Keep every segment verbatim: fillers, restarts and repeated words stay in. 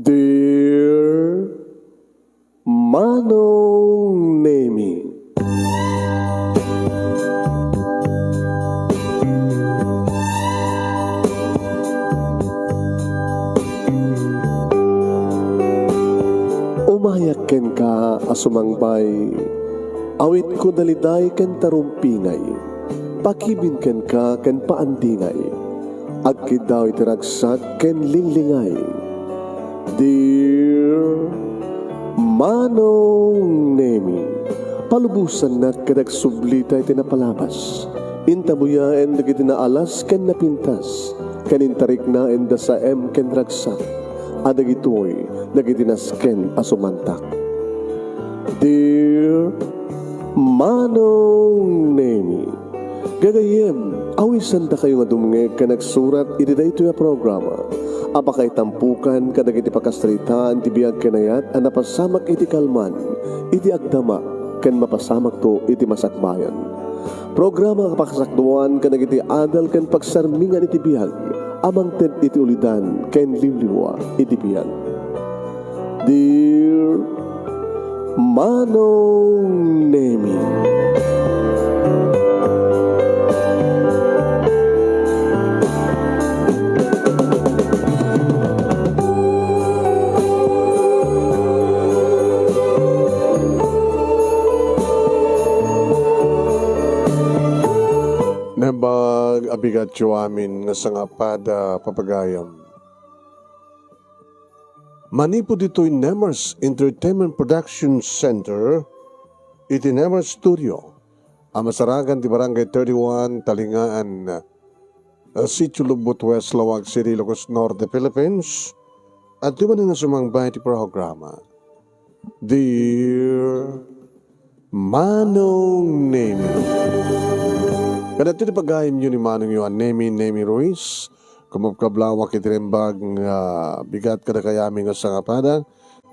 Dear Manong Nemi. Umayak kenka a sumangbay, awitko daliday ken tarumpingay, pakibin kenka ken paandingay, agkiddaw iti ragsak ken linglingay. Dear Manong Nemi, palubosannak ket agsublita iti napalabas. Intabuyaen dagiti naalas ken napintas, ken intariknaen da saem ken ragsak, a dagitoy dagiti nasken a sumantak. Dear Manong Nemi, gagayyem, awisandakayo nga dumngeg ken agsurat iti daytoy a programa a pakaitampukan kadagiti pakasaritaan ti biag ken ayat a napasamak iti kalman, iti agdama, ken mapasamakto iti masakbayan. Programa a pakasakduan kadagiti adal ken pagsarmingan iti biag a mangted iti ulidan ken liwliwa iti biag. Dear Manong Nemi. Naimbag a bigatyo amin nga sangapada, papagayam. Manipud ditoy Nemers Entertainment Production Center iti Nemers Studio a masarakan ti Barangay thirty-one, Talingaan, uh, Sitio Lugbot West, Laoag City, Ilocos Norte, Philippines, adda manen nga sumangbay ti programa. Dear Manong Nemi. Kadagiti pagayamyo ni Manongyo a Nemi, Nemi Ruiz, kumabkablawak iti naimbag nga bigat kadakayami nga sangapada.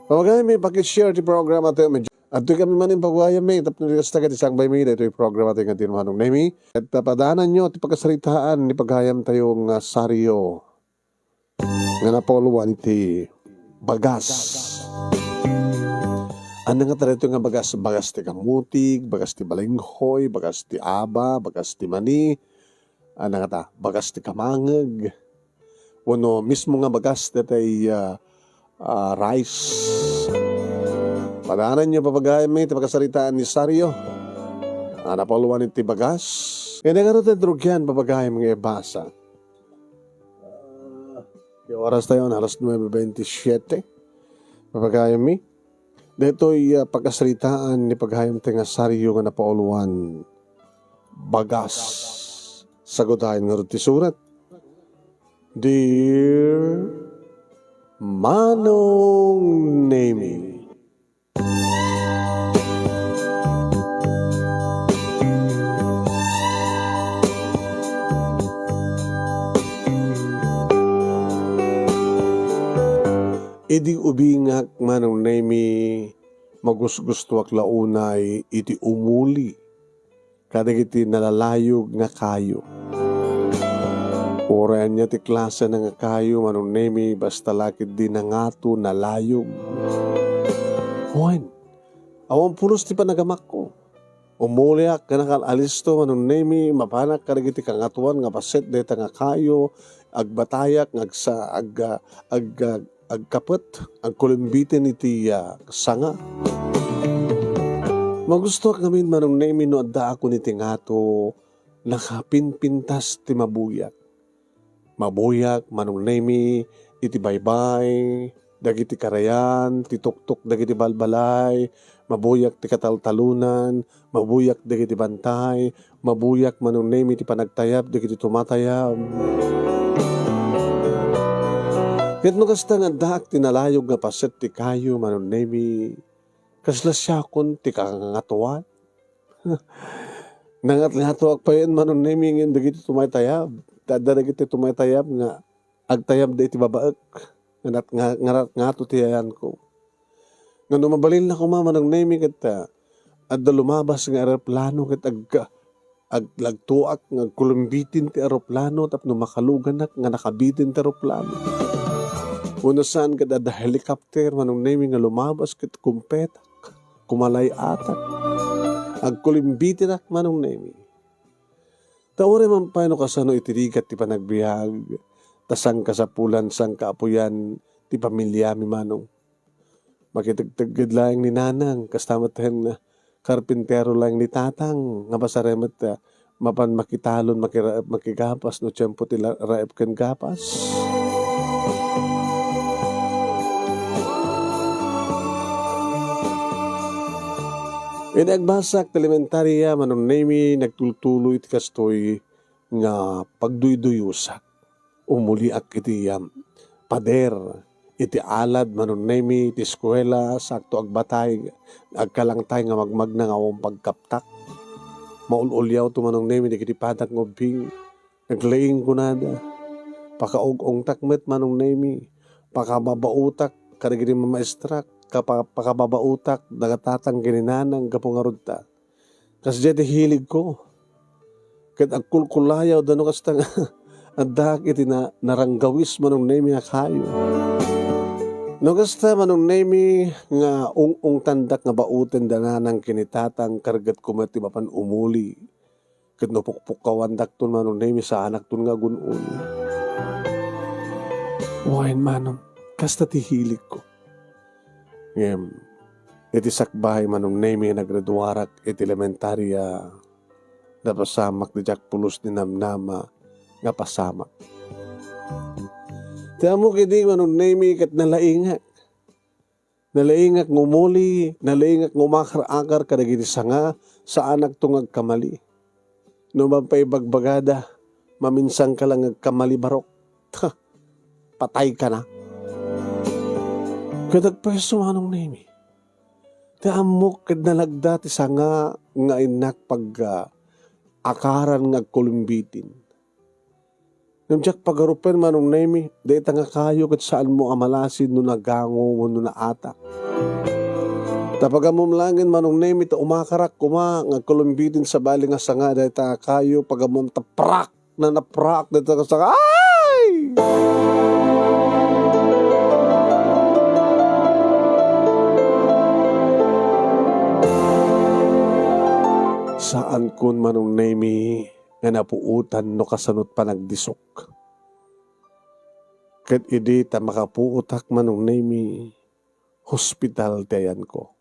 Pamagayammi, paki-share ti programa tayo. Adtoy kami manen pagayammi tapno di kasta ket isangbaymi daytoy programa tayo nga Dear Manong Nemi. Ket padananyo ti pakasaritaan ni pagayam tayo nga Sario nga napauluan iti bagas. Ania ngata daytoy nga bagas? Bagas ti kamutig, bagas ti balenghoy, bagas ti aba, bagas ti mani, ania ngata, bagas ti kamangeg, wenno mismo nga bagas daytoy, ah, ah, rice. Padananyo, papagayammi, ti pakasaritaan ni Sario a napauluan iti bagas. Ania ngarud ti rugian, papagayam, nga ibasa? Ah, ti oras tayo, alas nuebe bentisiete. Papagayammi, daytoy, ah, pakasaritaan ni pagayam ti nga Sario nga napauluan bagas. Sagudayen ngarud ti surat. Dear Manong Nemi. Idi ubingak, Manong Nemi, magusgustoak la unay iti umuli kadagiti nalalayog nga kayo. Uray ania ti klasena nga kayo, Manong Nemi, basta la ketdi nangato, nalayog. Wen, awan pulos ti panagamakko. Umuliak ken nakal-alisto, Manong Nemi, mapanak kadagiti kangatoan nga bassit dayta nga kayo, agbatayak nga agsa-, ag-, ag-, agkapet, agkulimbiten iti, ah, sanga. Magustoak ngamin, Manong Nemi, no addaakon iti ngato, nakapinpintas ti mabuyak. Mabuyak, Manong Nemi, iti baybay dagiti karayan, ti tuktok dagiti balbalay, mabuyak ti kataltalonan, mabuyak dagiti bantay, mabuyak, Manong Nemi, ti panagtayab dagiti tumatayab. Ket no kasta nga addaak ti nalayog nga paset ti kayo, Manong Nemi, kasla siakon ti kangatoan? Nangatngatoak payen, Manong Nemi, ngem dagiti tumaytayab. Ta adda dagiti tumaytayab nga agtayabda iti babaek, nga nat-, nga, nga nat-, ngato ti ayanko. Nga no mabalinna koma, Manong Nemi, ket, ah, adda lumabas nga eroplano ket ag-, aglagtoak nga agkulimbitin ti eroplano tapno makaluganak nga nakabitin ti eroplano. Wenno saan ket adda helicopter, Manong Nemi, nga lumabas ket kumpetak, kumalay-atak, agkulimbitinak, Manong Nemi. Ta uray man pay no kasano iti rigat ti panagbiag, ta sangkasapulan, sangkaapuyan ti pamiliami, Manong. Makitegtegged laeng ni Nanang, kasta met hen karpintero laeng ni Tatang, nga masarayaw met, ah, mapan makitalon, makira-, makigapas no tiempo ti la-, raep ken gapas. Idi agbasak ti elementaria, Manong Nemi, nagtultuloy ti kastoy nga pagduyduyosak. Umuliak iti, um, pader, iti alad, Manong Nemi, ti eskuela, sakto agbatay, agkalangtay nga magmagna nga awan pagkaptak. Maul-uliawto, Manong Nemi, dagiti padak nga ubbing. Naglaing kunada. Pakaug-ungtak met, Manong Nemi. Pakababautak kadagiti mamaestrak. Kapa-, pakababautak daga Tatang ken ni Nanang gapu ngarud ta kasdiay ti hiligko. Ket agkulkulayawda no kasta nga addaak iti na-, naranggawis, Manong Nemi, a kayo. No kasta, Manong Nemi, nga ung-ungtandak nga bauten da Nanang ken ni Tatang, kargatko met ti mapan umuli. Ket no pukpukkawandakton, Manong Nemi, saanakton nga agun-uni. Wen, Manong, kasta ti hiligko. Ngem, iti sakbay, Manong Nemi, a naggraduarak iti elementaria, napasamak ti diak pulos ni namnama nga pasamak. Ti ammok idi, Manong Nemi, ket nalaingak. Nalaingak nga umuli, nalaingak nga umakar-akar kadagiti sanga, saanakto nga agkamali. No mapaibagbagada, maminsanka lang nga agkamali, barok. Ha, patayka na. Ket agpayso, Manong Nemi. Ti ammok ket nalagda ti sanga nga innak pag, ah, akaran nga agkulimbitin. Ngem diak pagarupen, Manong Nemi, dayta nga kayo ket saanmo a malasin no nagango wenno naatak. Ta pagammom laengen, Manong Nemi, ta umakarak koma nga agkulimbitin sabali nga sanga dayta nga kayo, pagammom ta prak! Nanaprak dayta nga sanga. Ay! Saankon, Manong Nemi, nga napuotan no kasanot panagdisok. Ket idi ta makapuotak, Manong Nemi, hospital ti ayanko.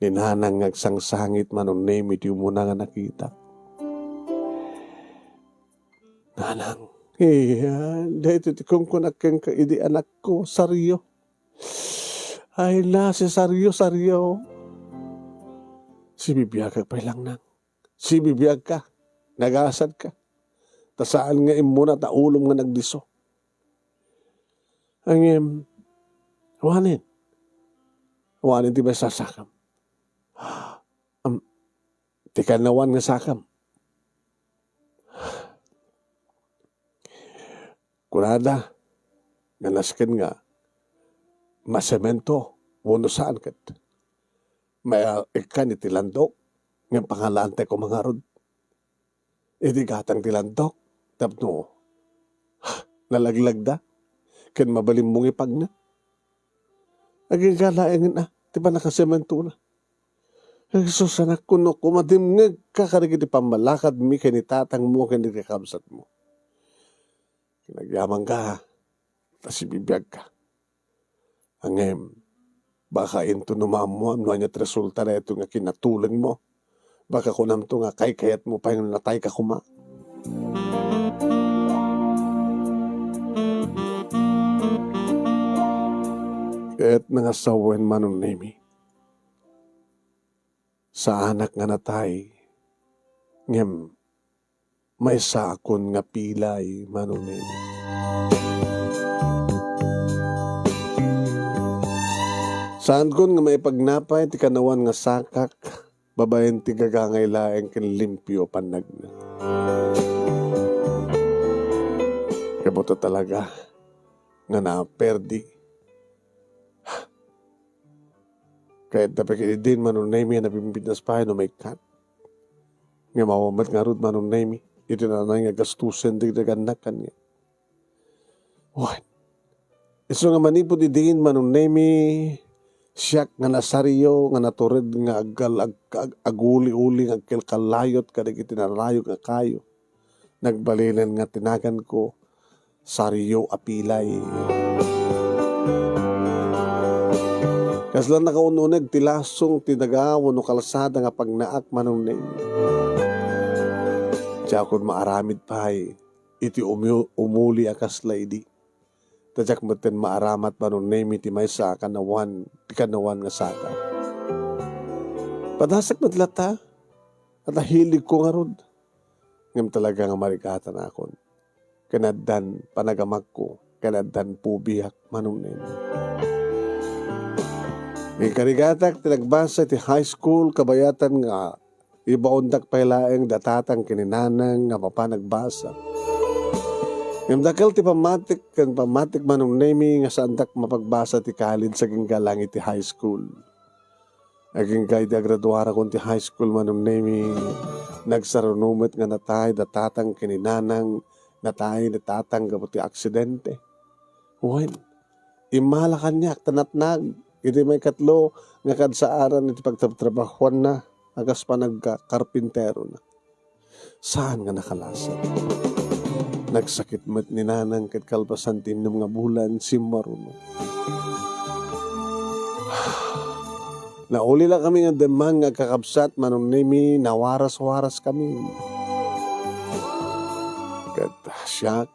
Ni Nanang nga agsangsangit, Manong Nemi, ti umuna nga nakitak. Nanang, iya, daytoy ti kunkunak kenka idi anakko, Sario. Ay na, si Sario, Sario. Sibibiagak pay lang, Nang. Sibibiagka, nagasadka. Ta saan nga immuna ta ulom nga nagdisso. Ngem, awanen. Awanen ti maisasakam. Am, ti kannawan nga sakam. Kunada nga nasken nga masemento wenno saan ket maikkan iti landok nga pangalaantayo koma ngarud iti gatang ti landok tapno nalaglagda ken mabalin mangipagna. Agingga laengen a ti pannakasementona. Jesus, anakko, no koma dimngegka kadagiti pammalakadmi ken ni tatangmo ken ni kakabsatmo. Agyamanka, ta sibibiagka. Ngem, baka inton no maammoam no ania ti resulta daytoy nga kinatulengmo, baka kunamto nga kaykayatmo pay nga natayka koma. Ket nangasawen, Manong Nemi. Saanak nga natay, ngem maysaakon nga pilay, Manong Nemi. Saankon nga maipagnapay ti kannawan nga sakak babaen ti gagangay laeng ken limpio a pannagna. Kabuto talaga nga naperdi. Kayatda pay ketdin, Manong Nemi, a nabimbitnas pay no maikkan. Ngem awan met ngarud, Manong Nemi, iti nanay nga gastusen dagiti annak kaniak. Wen, Isu nga manipud idin, Manong Nemi, siak nga nasariyo, nga natured nga aggal-, ag-, ag-, aguli-uli, nga agkalkallayot kadagiti narayo nga kayo. Nagbalinen nga ti naganko, Sario a Pilay. Kasla nakaun-uneg ti lasong ti daga wenno kalsada nga pagnaak, Manong Nemi. Diakon maaramid pay iti umu-, umuli a kasla idi. Ta diak metten maaramat, Manong Nemi, ti maysa a kanawan, ti kanawan nga saka. Padasek met latta, ta hiligko ngarud. Ngem talaga nga marigatanakon. Ken addan panagamagko, ken addan pubiak, Manong Nemi. Ikarigatak ti nagbasa iti high school, kabayatan nga ibaondak pay laeng da tatang ken ni nanang nga mapan agbasa. Ngem dakkel ti pammatik ken pammatik, Manong Nemi, nga saandak mapagbasa ti college agingga lang iti high school. Agingga idi agraduarakon ti high school, Manong Nemi, nagsaruno met nga natay da tatang ken ni nanang, natay ni tatang gapu ti aksidente. Wen, immala kaniak ta natnag iti maikatlo nga kadsaaran iti pagtrabtrabahuanna a kas panagkarpinterona. Saan nga nakalasat. Nagsakit met ni nanang ket kalpasan ti innem nga bulan, simmaruno. Nauli la kami nga demman nga agkakabsat, Manong Nemi, nawaras-waras kami. Ket siak,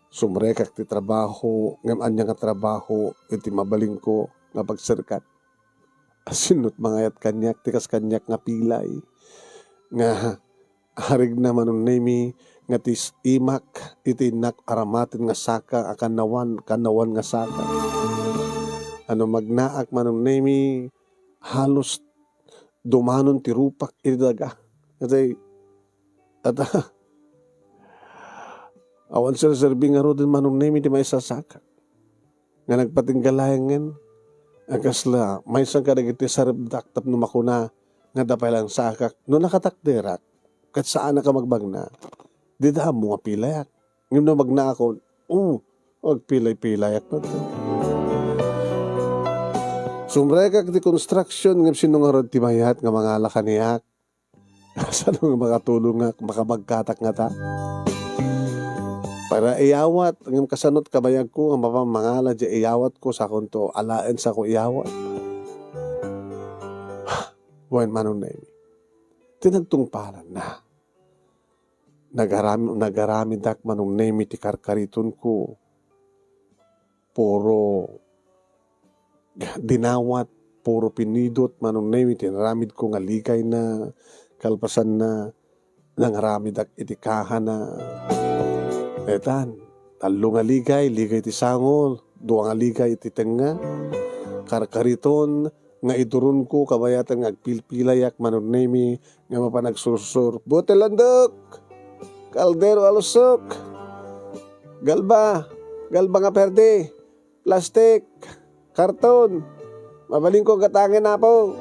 sumrekak ti trabaho, ngem ania nga trabaho iti mabalinko nga pagserkat? Asinot mangayat kaniak ti kas kaniak nga pilay nga arigna, Manong Nemi, nga ti s-, imak iti innak aramaten nga saka a kanawan, kanawan nga saka. Ano magnaak, Manong Nemi, halos dumanon ti rupak iti daga. Iti, ata, awan serserbi ngaruden, Manong Nemi, ti maisasaka nga nagpatingga laengen a kasla maysa kadagiti saribdak tapno makuna nga adda pay laeng sakak. No nakatakderak, ket saanak a magbagna, dida ammo nga pilayak. Ngem no magnaakon, o, agpilay-pilayak met. Sumrekak ti construction, ngem sino ngarud ti mayat nga mangala kaniak? Saan nga makatulongak, makabagkatak ngata? Para iyawat, ngem kasano't kabayagko nga mapan mangala diay iyawatko, sakonto alaen sako iyawat. Wen, Manong Nemi, ti nagtungpalanna. Nagaram-, nagaramidak, Manong Nemi, ti karkaritonko. Puro dinawat, puro pinidot, Manong Nemi, ti inaramidko nga ligayna, kalpasanna, nangaramidak iti kahana. Etan, tallo nga ligay, ligay ti sangol, dua nga ligay iti tengnga. Karkariton nga iduronko, kabayatan nga agpilpilayak, Manong Nemi, nga mapan agsursur. Bote landok! Kaldero a lusok! Galba! Galba nga perde! Plastik! Karton! Mabalinko gatangen, Apo!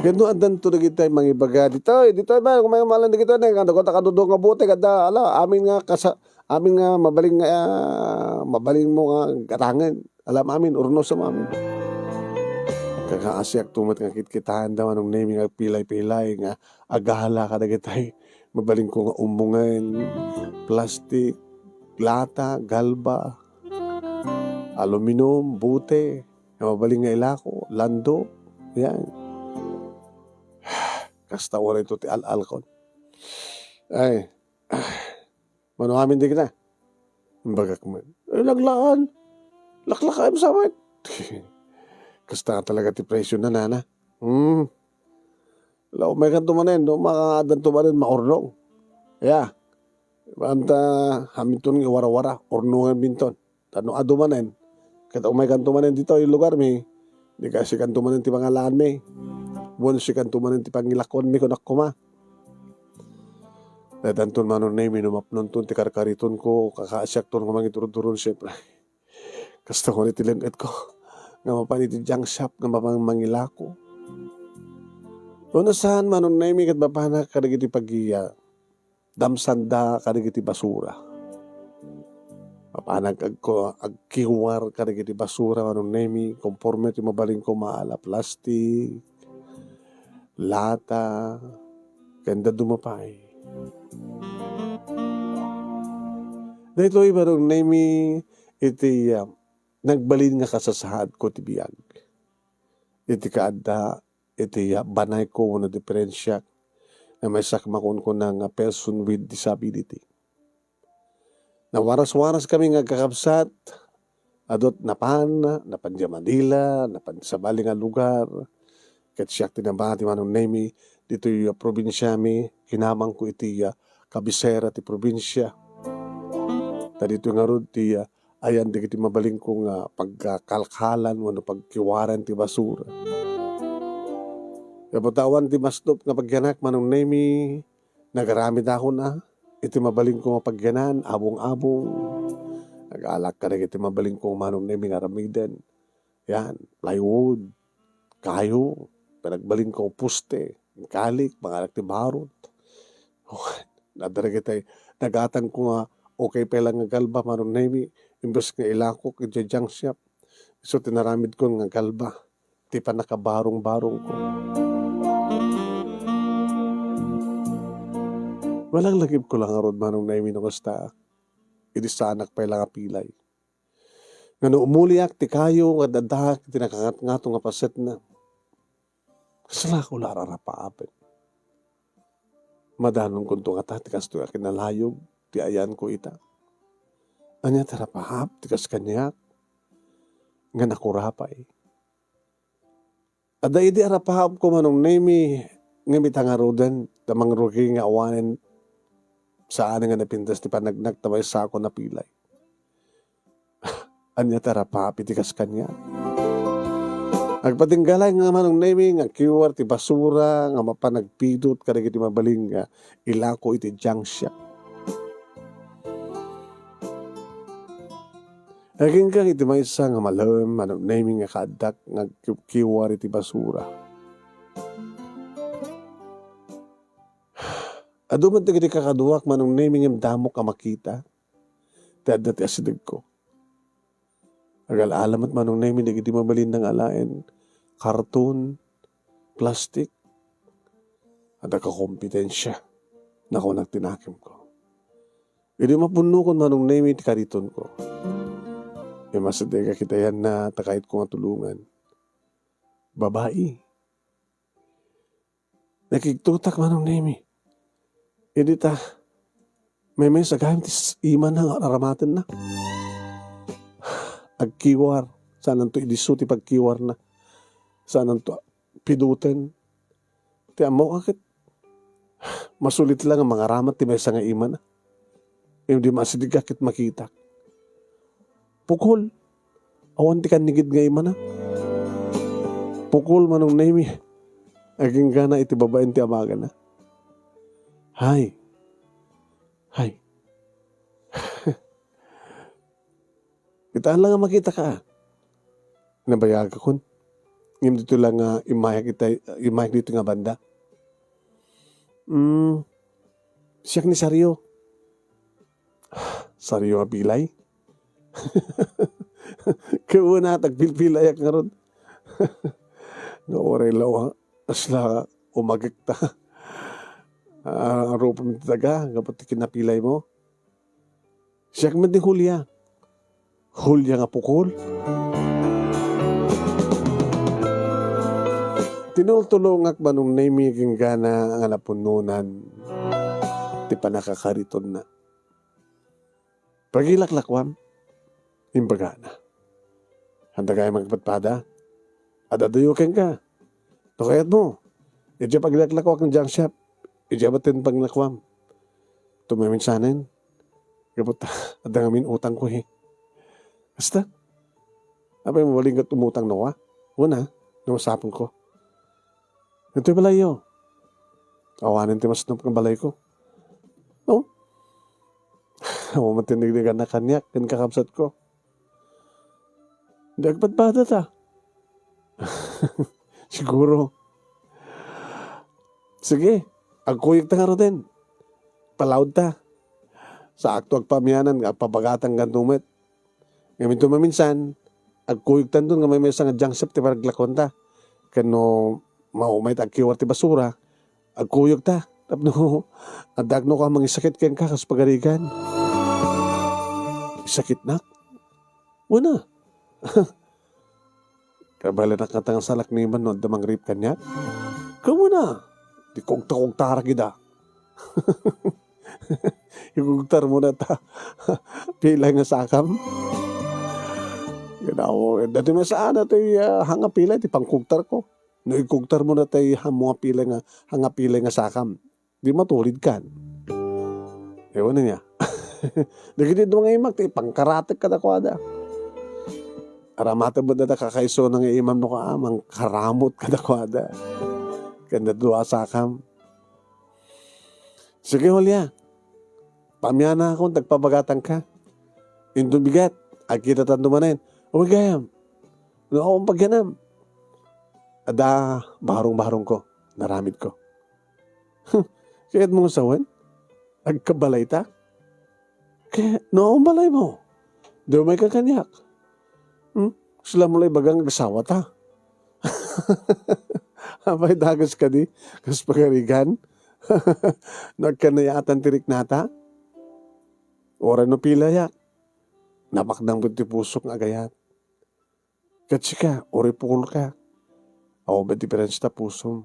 Ket no addanto dagiti mangibaga, "Ditoy, ditoy ba, kumayo malan dagitoy, ne, kanta, kanta, kadudo nga bote, kanta, ala, amin nga kasa-, amin nga mabalin nga, ah, mabalinmo nga gatangen." Alam amin, urnosem amin. Kakaasiakto met nga kitkitaenda, Manong Nemi, nga agpilay-pilay nga agala kadagitay mabalinko nga ummongen, plastik, lata, galba, aluminum, bote, nga mabalin nga ilako, lando, yan. Kasta uray to ti al-alkon. Ay, Mano amin dagita? Imbagak met. Ay, laglakan. Laklakaem sa met. Kasta nga talaga ti presyo na, nana. Hmm. La, umaykanto manen, no, makaaddanto manen, maurnong. Ya. Anta, haminton nga iwarawara, urnongen minton. Ta no adu manen, ket umaykanto manen ditoy lugarmi, di kasikanto manen ti pangalaanmi. Wen sikanto manen ti pangilakuanmi, kunak koma. Daytanton, Manong Nemi, no mapnonton ti karkaritonko, kakaasiakton nga mangidurduron, siempre. Kasta koni ti leng-etko nga mapan iti junk shop nga mapan mangilako. No saan, Manong Nemi, ket mapanak kadagiti paggiya. damsanda kadagiti basura. Mapan ag-, agko-, agkiwar kadagiti basura, Manong Nemi, konforme ti mabalinko maala, plastik, lata, ken dadduma pay. Daytoy, Manong Nemi, iti, ah, nagbalin nga kasasaadko ti biag. Iti kaadda iti, ah, banayko wenno diperensiak nga maysak makunkuna nga person with disability. Nawaras-waraskami nga agkakabsat, adu ti napan, napan idiay Manila, napan idiay sabali nga lugar. Ket siak ti nabati, Manong Nemi, ditoy, ah, probinsiami, kinamangko iti, ah, kabisera ti probinsia. Ta ditoy ngarud ti, ah, ayan dagiti mabalinko nga pagkakalkalan wenno pagkiwaren ti basura. Gapu ta awan ti masnop nga pagyanak, Manong Nemi, nagaramidakon a iti mabalinko nga pagyanan, abong-abong. Nagalak kadagiti mabalinko, Manong Nemi, nga aramiden. Yan, plywood, kayo, panagbalinko, poste, kalik, mangalak ti barot. Adda dagiti nagatangko nga okay pay lang nga galba, Manong Nemi, imbes nga ilakok idiay junk shop. Isu ti naramidkon nga galba ti pannakabarong-barongko. Malanglagipko lang ngarud, Manong Nemi, no kasta, idi saanak pay lang a pilay. Nga no umuliak ti kayo nga addaak iti nakangatngato nga pasetna, kasla ko la ararapaapen? Madanonkonto ngata ti kastoy a kinalayog ti ayanko ita? Ania ti arapaap ti kas kaniak nga nakurapay? Adda idi arapaapko, Manong Nemi, ngem ita ngaruden, ta mangrugi nga awanen saan nga napintas ti panagnak ta maysako napilay. Ania ti arapaap iti kas kaniak? Agpatingga laeng nga, Manong Nemi, nga agkiwar ti basura nga mapan agpidot kadagiti mabalin nga ilako iti junk shop. Agingga iti maysa nga malem, Manong Nemi, nga kaaddak nga agkiwkiwar iti basura. Adu met dagiti kakaduak, Manong Nemi, ngem damok a makita ti adda ti asidegko. Agal-ala met, Manong Nemi, dagiti mabalinna nga alaen, karton, plastik, adda kakompetensia, nakunak ti nakemko. Idi mapunnokon, Manong Nemi, ti karitonko, imasideg a kitaenna ta kayatko nga tulongan. Babai. Nakigtotak, Manong Nemi. Idi ta, maymaysa gayam ti s-, imana nga aramatenna. Agkiwar, saananto idisso ti pagkiwarna. Saananto piduten. Ti ammok a ket, masulit la nga mangaramat ti maysa nga imana. Idi masidegak ket makitak. Pukol. Awan ti kannigid nga imana. Pukol, Manong Nemi. Aginggana iti babaen ti amagana. Hay. Hay. Kitaan la nga makitaka. Nabayagakon. Ngem ditoy la nga immayak itay, immayak ditoy nga banda. Mm, siak ni Sario. Sario nga pilay? Kuna, agpilpilayak ngarud. Nga uray lawa, asla umagek ta. Ah, arupem ti daga, gapu ti kinapilay mo. Siak met ni Julia. Julia nga pukol. Tinultulongak, Manong Nemi, aginggana nga napunonan ti pannakakaritonna. Pagilaklakuam, imbagana. Anta gayam agpadpada? Ad-aduyo kenka. No kayatmo, idiay pagilaklakuak nga junk shop, idiay batten paglakuam. Tumaminsanen, gapu ta adda ngamin utangko, he. Basta, apay mabalin ket umutang no, a? Una, no masaponko. Ditoy balayyo. Awanen ti masnop nga balayko. No? Awan man tinignigan na kaniak, ken kakabsatko. Di agpadpada ta. Siguro. Sige, agkuyog ta ngaruden. agpalaudta. Saakto agpaamianan nga agpabagatan kanto met. Ngem inton maminsan, agkuyogtanto nga maymaysa nga junk shop ti panaglakuanta. Ken no maumay ta agkiwar ti basura, agkuyogta. Tapno addaak no ka mangisakit kenka kas pagarigan. Isakitnak? Wen a. Kabalenak ngata nga salakniban no adda mangngeg kaniak. Ken wen a. Di kugta-kugtarak ida. Ikugtarmo na ta pilay nga sakam. Ginawo, dati masaan dati, ah, hanga pilay ti pangkugtarko. No ikugtarmo na tay hammo nga pilay nga, hanga pilay nga sakam, di matulidkan. Ewan niya. Dagiti dua nga imak, ti pangkaratek kadakuada. Aramate met dada kakaisuna nga imam no ka, ah, mangkaramot kadakuada. Ken dua sakam. Sige, Julia. Paamianakon ta agpabagatanka. Inton bigat, agkitatanto manen. Uy, gayam. No, awan pagyanam. Adda barong-barongko, naramidko. Kayatmo nga sawen? Agkabalayta? Kaya, no, awan balaymo. Di umayka kaniak. Hmm? Sila mo la ibaga nga agsawata. Apay dagus kadi, kas pagarigan? No agkanayatan ti riknata? Uray no pilayak, napaknang ti pusok nga agayat. Ket sika, uray pukolka. Awan met diferensia ta pusom.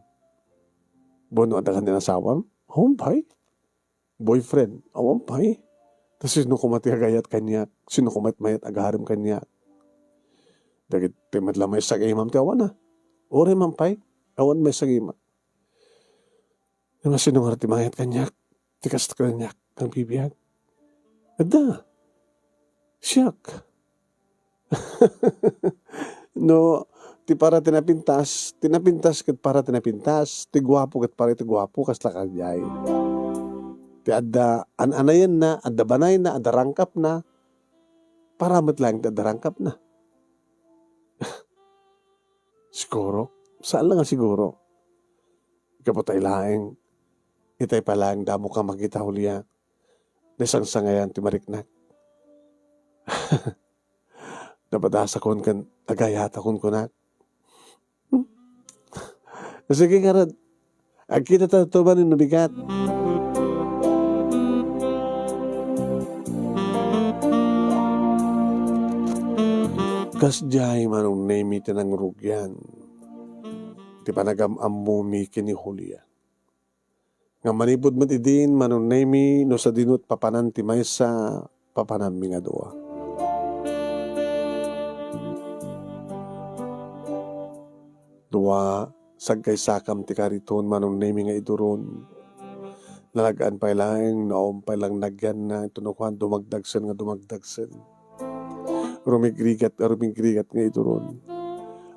Bueno, adda kanian asawam? Awan pay. Boyfriend? Awan pay. Ta sino koma ti agayat kaniak? Sino koma ti mayat agarem kaniak? Dagiti met la maysa nga imam ti awan a. Uray man pay, awan maysa nga ima. Nga sino nga ti mayat kaniak? Ti kasta kaniak nga agbibiag? Adda. Siak. No, ti para ti napintas, ti napintas ket para ti napintas, ti guapo ket para ti guapo, kasla kadiay. Ti adda an-anayenna, adda banayna, adda rangkapna, para met laeng ti adda rangkapna. Siguro, saan la nga siguro. Gapu tay laeng, itay pay laeng damo ka makita, Julia. Naisangsangayan ti mariknak. Napadasakon ken agayatakon kunak. Sige ngarud, agkita ta tuman no bigat. Kasdiay, Manong Nemi, ti nangrugian ti panagam-ammomi ken ni Julia. Nga manipud met idin, Manong Nemi, no sadino ti papanan ti maysa, papananmi nga dua. Dua, sagkaysakam ti kariton, Manong Nemi, nga iduron. Nalag-an pay laeng no awan pay lang nagyanna, ito no kuan, dumagdagsen nga dumagdagsen. Rumigrigat, rumigrigat nga iduron.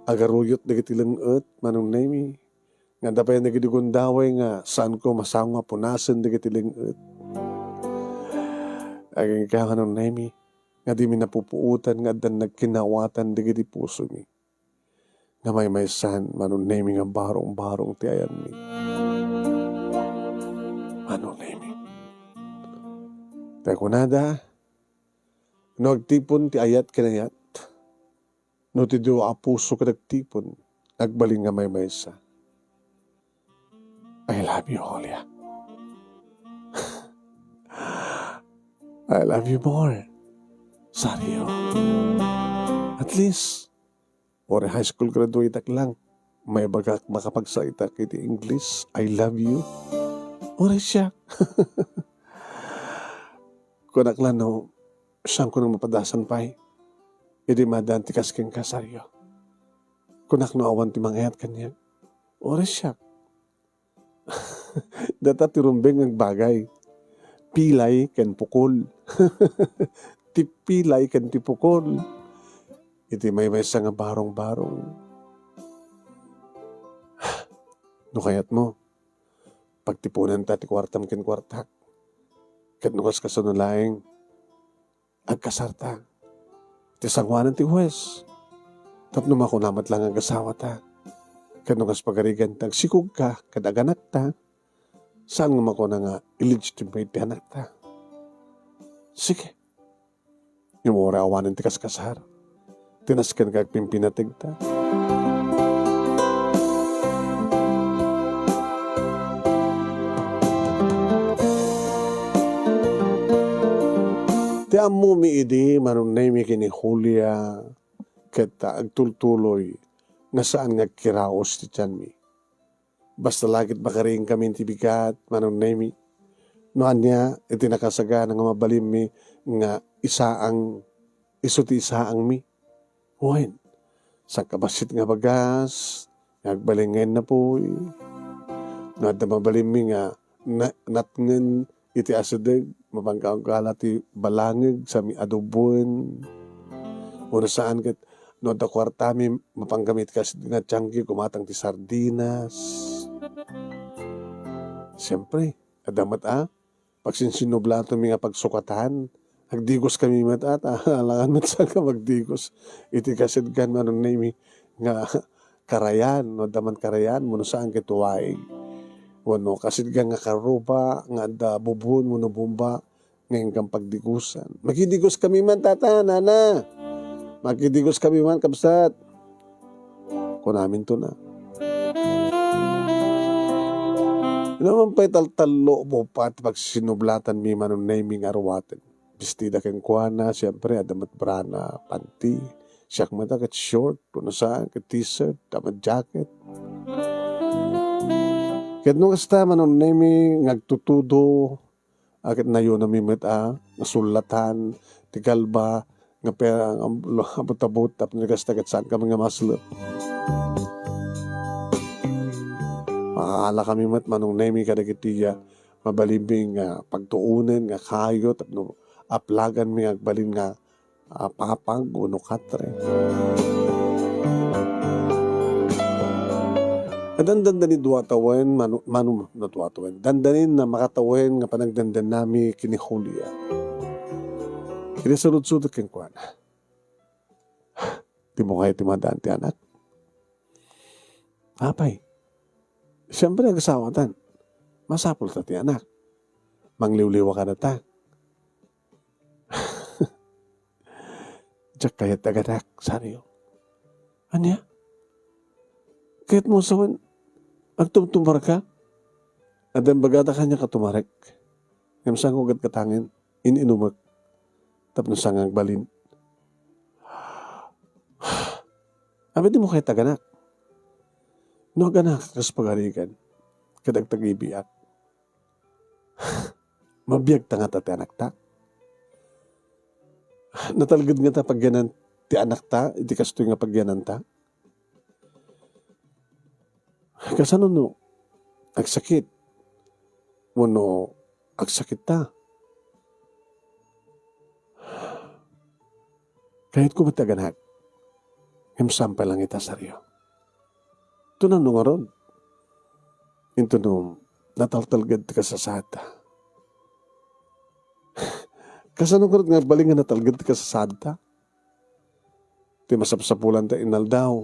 Agaruyot dagiti leng-et, Manong Nemi. Nga adda pay dagiti gundaway nga saanko masango a punasen dagiti leng-et. Agingga, Manong Nemi, nga dimi napupuotan nga addan nagkinawatan dagiti pusomi. Nga maymaysan, Manong Nemi, nga barong-barong ti ayanmi. Manong Nemi. Ta kunada, no agtipon ti ayat ken ayat, no ti dua a puso ket agtipon, agbalin nga maymaysa. I love you, Julia. I love you more, Sario. At least, uray high school graduate ak lang, maibagak makapagsalita iti English, "I love you." Uray siak. Kunak la no, sianko nga mapadasan pay. Idi madan ti kas kenka, Sario. Kunak no awan ti mangayat kaniak. Uray siak. Data ti rumbeng nga agbagay. Pilay ken pukol. Ti pilay ken ti pukol. Iti maymaysa nga barong-barong. No kayatmo, pagtiponanta ti kuartam ken kuartak. Ket no kas kasano laeng, agkasarta. Ti sangoanan ti hues. Tapno makuna met lang nga agasawata. Ket no kas pagarigan ti agsikogka ket aganakta, Saan nga makuna nga illegitimate ti anakta? Sige. Ngem uray awanen ti kaskasar, ti nasken nga agpimpinategta. Ti ammomi idi, Manong Nemy, ken ni Julia, ket agtultuloy nga saan nga agkiraos ti tianmi. Basta la ket makariingkami iti bigat, Manong Nemy. No ania iti nakasagana nga mabalinmi nga isaang, isu ti isaangmi? Wen, sangkabassit nga bagas nga agbalin nga innapuy. No adda mabalinmi nga na-, natngen iti asideg, mapanka agala ti balangeg, sami adoboen. Wenno saan ket, no adda kuartami, mapankami iti kas-, nga tiangki, kumatang ti sardinas. Siempre, adda met a, pagsinsinublatanmi nga pagsukatan. Agdigoskami met a, ta alangan met saan nga magdigos iti kasidegkan, Manong Nemy, nga karayan, no adda man karayan, wenno saan ket waig. Wenno kasidegkan nga karruba, nga adda bubon, wenno bomba, nga inkan pagdigosan. Makidigoskami man, tata, nana. Makidigoskami man, kabsat. Kunaminto na. Naman pay taltallo mo pa ti pagsinublatanmi, Manong Nemy, nga aruaten. Bestida kenkuana, siempre, adda met brana, panty. Siak met a ket short, wenno saan, ket t-shirt, adda met jacket. Ket no kasta, Manong Nemy, nga agtutudo, a ket nayonami met a nasullatan ti kalba nga pera nga abut-abut tapno kasta ket saankami nga maslep. Makaalakami met, Manong Nemy, kadagiti, ah, mabalinmi nga pagtuonen nga kayo tapno aplaganmi nga agbalin nga, ah, papag wenno katre. Dandanin dua tawen, manu-, manu-, no, dua tawen. Dandanin na makatawen nga panagdandannami ken ni Julia. Idi sarudsodek kenkuana, "Dimo kayat ti maadaan ti anak?" "Apay, siempre, agasawatan. Masapulta ti anak. Mangliwliwa kadata." "Diak kayat ti aganak, Sario." "Ania? Kayatmo a sawen, agtumtumarka?" "Adda imbagada kaniak a tumarek. Ngem saanko ket katangen, in-inumek tapno saan nga agbalin." "Apay dimo kayat ti aganak?" "No aganak, kas pagarigan, ket agtagibiak, mabiagta ngata ti anakta? Natalged ngata pagyanan ti anakta iti kastoy nga pagyananta? Kasano no agsakit wenno agsakitta? Kayatko met ti aganak, ngem saan pay laeng ita, Sario. Tunan no ngarud, intono nataltalged ti kasasaadta." "Kasano ngarud nga agbalin nga natalged ti kasasaadta? Ti masapsapulanta inaldaw,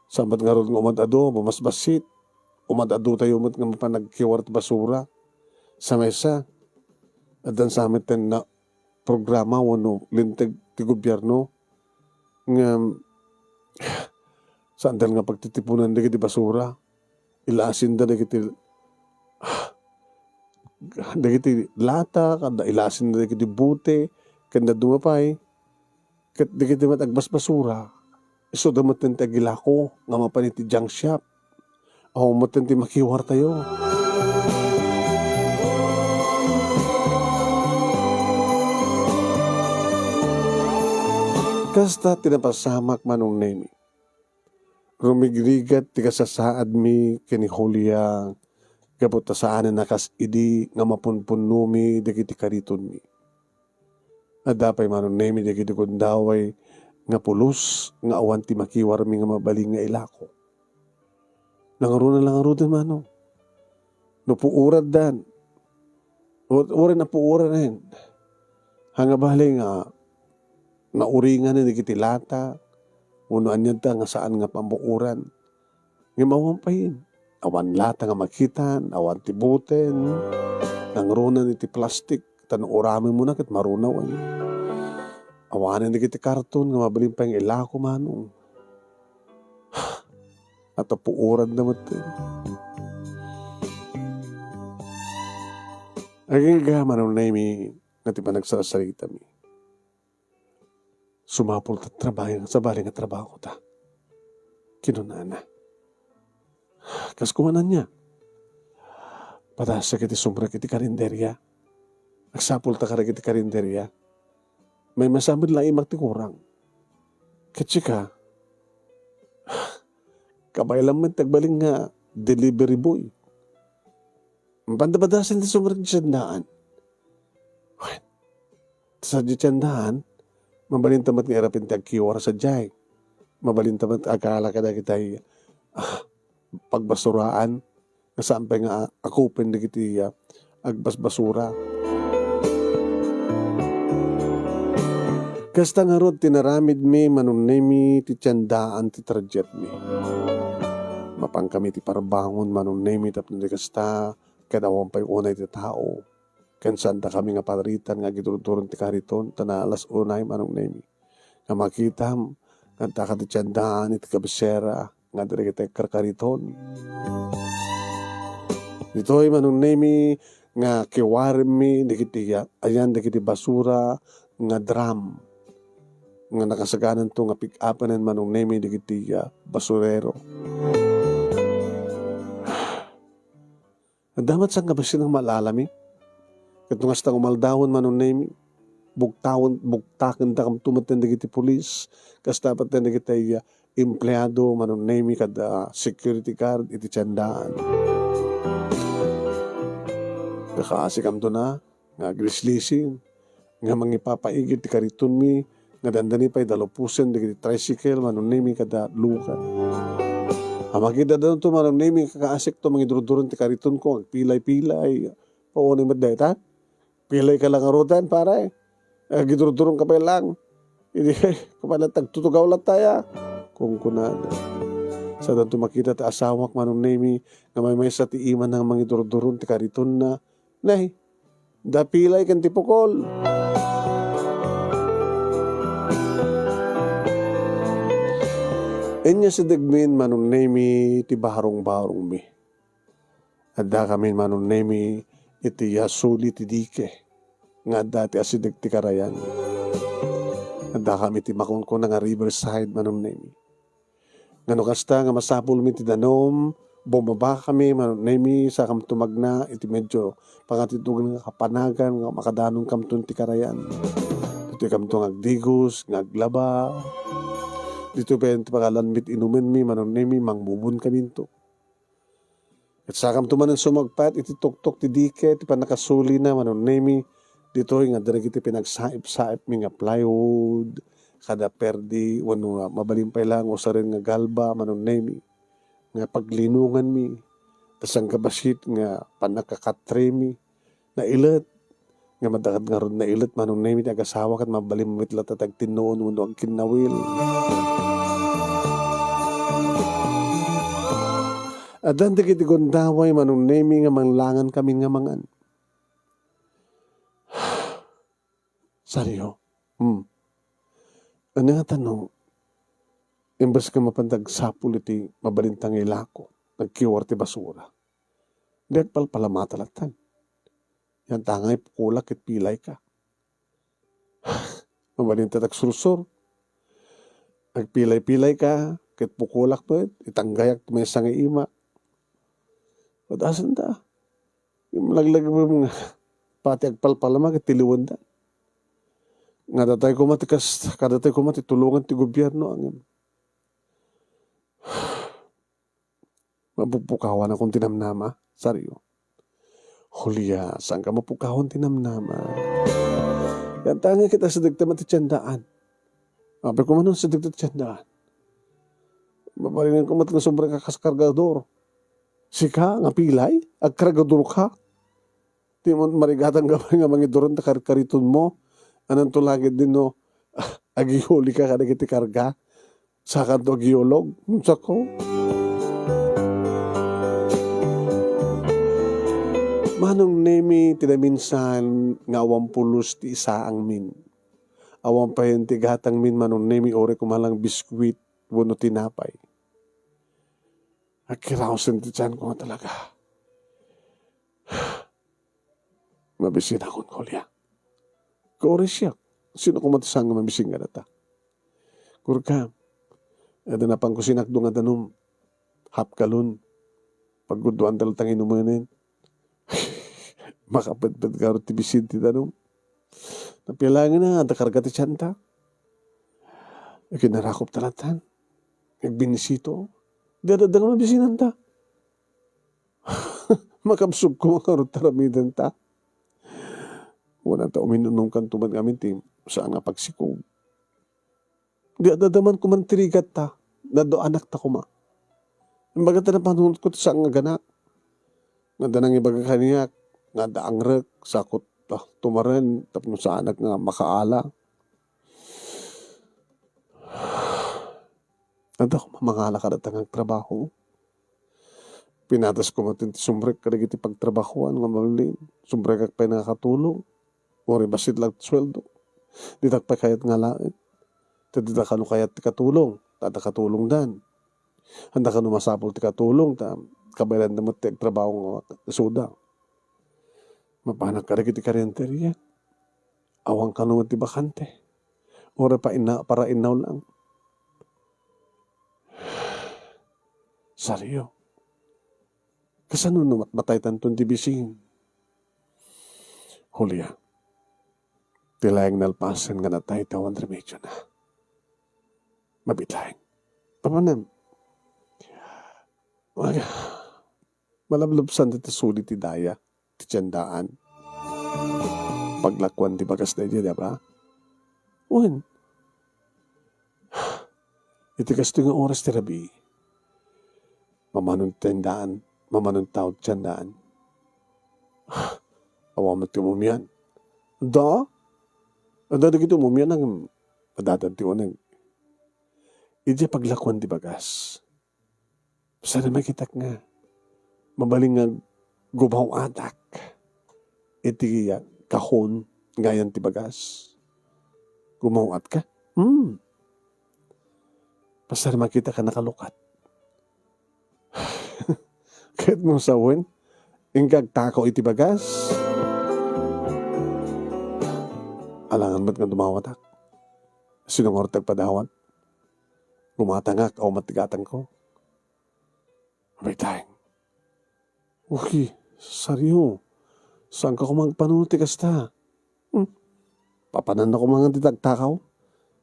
saan met ngarud nga umad-adu, mamasbassit. Umad-adu tayo met nga mapan nagkiwar ti basura. Sa maysa, addan sa met ten na programa wenno linteg ti gobierno nga saanda nga pagtitipunan dagiti basura. Ilasinda dagiti, dagiti lata, ken ilasinda dagiti bote, ken dadduma pay, ket dagiti met agbasbasura, isuda met ti agilako nga mapan iti junk shop. Awan met ti makiwartayo." Kasta ti napasamak, Manong Nemy. Rumigrigat ti kasasaadmi ken ni Julia gapu ta saanen a kas idi nga mapunpunnomi dagiti karitonmi. Adda pay, Manong Nemy, dagiti gundaway nga pulos nga awan ti makiwarmi nga mabalin nga ilako. Nangruna la ngaruden, Manong. No puoraddan, u-, uray napuoranen, haan nga bale nga nauringanen dagiti lata, wenno anianta nga saan nga pambuoran. Ngem awan pay, Awan lata nga makitan, awan ti buteng, nangrunan iti plastik, ta no uramemona ket marunawen. Awanen dagiti karton nga mabalin pay nga ilako, Manong. At puoranna met. Agingga, Manong Nemi, nga ti panagsarsaritami. Sumapul ta trabaho, sabali nga trabaho ta. Kinunana. Kas kumanan niya. Patasak iti sumrek iti karinderya. Agsapul ta karek iti karinderya. May masamad la imak ti kurang. Ket sika, kabaylam met ti agbalin nga delivery boy. Panda padasen ti sumrek ti sandaan. Wen, sadiay ti sandaan, mabalinta met nga irapen ti agkiwar sadiay. Mabalinta met agkala kadagiti, ah, pagbasuraan, nga saan pay nga akupen dagiti, ah, agbasbasura. Kasta ngarud ti naramidmi, Manong Nemi, ti sandaan ti trajetmi. Mapankami ti parbangon, Manong Nemi, tapno di kasta, ket awan pay unay ti tao. Ken saandakami nga paritan nga agidurduron ti kariton, ta naalas unay, Manong Nemi. Nga makitam, nga adda kadi ti sandaan iti kabisera, nga adda dagiti karkariton. Ditoy, Manong Nemi, nga kiwarenmi dagiti, ayan, dagiti basura nga drum nga nakasagananto nga pick-upanen, Manong Nemi, dagiti, ah, basurero. Adda met sangkabassit nga maalala mi. Ket no kasta nga umaldawen, Manong Nemi, bugtawen, bugtakendakamto met dagiti pulis, kasta met dagiti, ah, empleado, Manong Nemi, kada security guard iti sandaan. Kakaasikamto na nga aglislising, nga mangipapaigid ti karitonmi, nga dandani pay daluposen dagiti tricycle, Manong Nemi, kada lugan. Amakidaddanto, Manong Nemi, kakaasikto, mangidurduron ti karitonko, agpilay-pilay. Paunay met dayta? Pilay ka lang ngaruden, pare. Agidurduron ka pay lang. Idi, kumalat, agtutugaw latta ya. Kunkunada. Sadanto makita ti asawak, Manong Nemi, nga maymaysa ti ima nga mangidurduron ti karitonna. Nay, da pilay ken ti pukol. Inya sidegmin, Manong Nemi, ti barung-barungmi. Addakamin, Manong Nemi, iti suli ti dike nga adda ti asideg ti karayan. Addakami iti makunkuna nga riverside, Manong Nemi. Nga no kasta nga masapulmi ti danum, bumabakami, Manong Nemi, sakamto magna iti medyo pangatitudon nga kapanagan nga makadanonkamton ti karayan. Ditoykamto nga agdigos, nga aglaba. Ditoy pay ti pangalanmi ti inumenmi, Manong Nemi, mangmubonkaminto. Ket sakamto manen sumagpat iti tuktok ti dike ti pannakasulina, Manong Nemi, ditoy nga adda dagiti pinagsaip-saipmi nga plywood, kada perdi, wenno nga mabalin pay la nga usaren nga galba, Manong Nemi, nga paglinonganmi, ta sangkabassit nga pannakakatremi, nailet, nga madakad ngarud nailet, Manong Nemi, ti agasawa ket mabalin met latta ti agtinnuon wenno agkinnawil. Addan dagiti gundaway, Manong Nemi, nga manglangangkami nga mangan. Sario, hmm. Ania ngata no, imbes nga mapan agsapul iti mabalinta nga ilako, nagkiwar ti basura. Di agpalpalamata latta. Yan ta nga ipukolak ket pilayka. Mabalinta agsursur. Agpilay-pilayka, ket pukolak met, itanggayak ti maysa nga ima. Padasen ta. Imlaglagipem nga pati agpalpalama ket tiliwenda. Nga datay koma ti kas-, kadatay koma ti tulongan ti gobierno, ngem mapukpukawanakon ti namnama, Sario. Julia, saanka mapukawan ti namnama. Yan ta nga ket asidegta met ti tiendaan. Apay koma no asidegta ti tiendaan. Mabalinenko met nga sobra ka kas kargador. Sika nga pilay, agkargador ka. Di mo marigatan ka pay nga mangiduron ta karkariton mo. Ananto lagid din no, agihuli ka kadagiti karga. Sakanto agiyulog. Sako. Manong Nemi, ti naminsan nga awan pulos ti isaangmin. Awan payen ti gatangmin, Manong Nemi, uray koma lang biskuit wenno tinapay. Agkiraosen ti tianko nga talaga. Mabisinakon, Julia. Kuris siak. Sino koma ti saan nga mabisin kadata? Kurka, adda napanko sinakdo nga danum. Half galon. Pagguduan talaga nga inumenen. Makapedped garud ti bisin ti danum. Napialangen na, adda karga ti tianta. Kinarakop talaga. Nagbinisito. Di adda nga mabisinanta. Makabsog koma ngarud ti aramidenta. Wen ta uminunongkanto met ngamin ti saan nga pagsikog. Di adda man koma ti rigatta, nadua anakta koma. Imbagata napanunotko ti saan nga ganak. Nga adda nangibaga kaniak, nga adda angrek, sakot, ah, tumaren, tapno saanak nga makaala. Adda koma mangala kadata nga agtrabaho. Pinatas koma ti sumrek kadagiti pagtrabahoan nga mabalin. Sumrekak pay nakatulong. Uray bassit lang ti sueldo. Ditak pay kayat nga alaen. Ta dita kano kayat ti katulong. Ta adda katulongdan. Anda kano masapul ti katulong. Ta kabaelan da met ti agtrabaho nga isuda. Mapanak kadagiti karinteria. Awan kano met ti bakante. Uray pa inna-, para innaw lang. Sario, kasano no matmataytanton ti bisin? Julia, ti laeng nalpasen nga natay ti awan remedio na. Mabit laeng. Papanam. Mag-, malablusan ti suli ti daya. ti tiendaan. Paglakuan ti bagas daydiay, di ba? Wen, iti kastoy nga oras ti rabii, mamanon ti tiendaan, mamanon tao ti tiendaan. Awan met ti umumian. Da? Adda dagiti umumian, ngem adda ti uneg. Idiay paglakuan ti bagas, Saan makitak nga mabalin nga gumaw-atak iti kahon nga ayan ti bagas? Gumaw-at ka? Hmm. Pasar makita ka nakalukat. Ket mo sawen, inka agtakaw iti bagas. Alangan met nga dumawatak. Sino nga urtag padawat? Gumatangak, awan met ti gatangko. Abay, tayeng. Uy, Sario, saanka koma agpanunot ti kasta? Hmm? Papananna koma nga ti tagtakaw?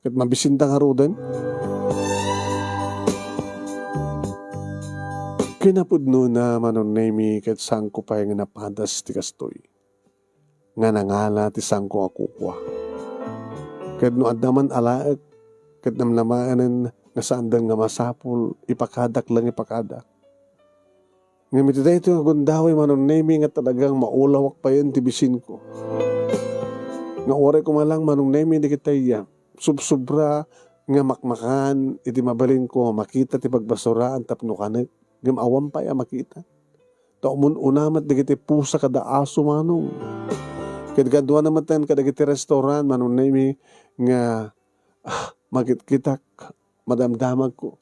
Ket mabisinta ngaruden? Kinapudnona, Manong Nemy, ket saanko pay nga napadas ti kastoy. nga nangala ti saanko a kukua. Ket no adda man alaek, ket namnamaenen nga saandan nga masapul, ipakadak lang ipakada. Ngem iti daytoy nga gundaway, Manong Nemy, nga talagang maulawak payen ti bisinko. Nga uray koma lang, Manong Nemy, dagitay a subsobra nga makmakan iti mabalinko a makita ti pagbasuraan tapno kanek, ngem awan pay a makita. Ta umun-una met dagiti pusa kada aso, Manong. Ket kaduana met kadagiti restaurant, Manong Nemy, nga, ah, makitkitak, madamdamagko.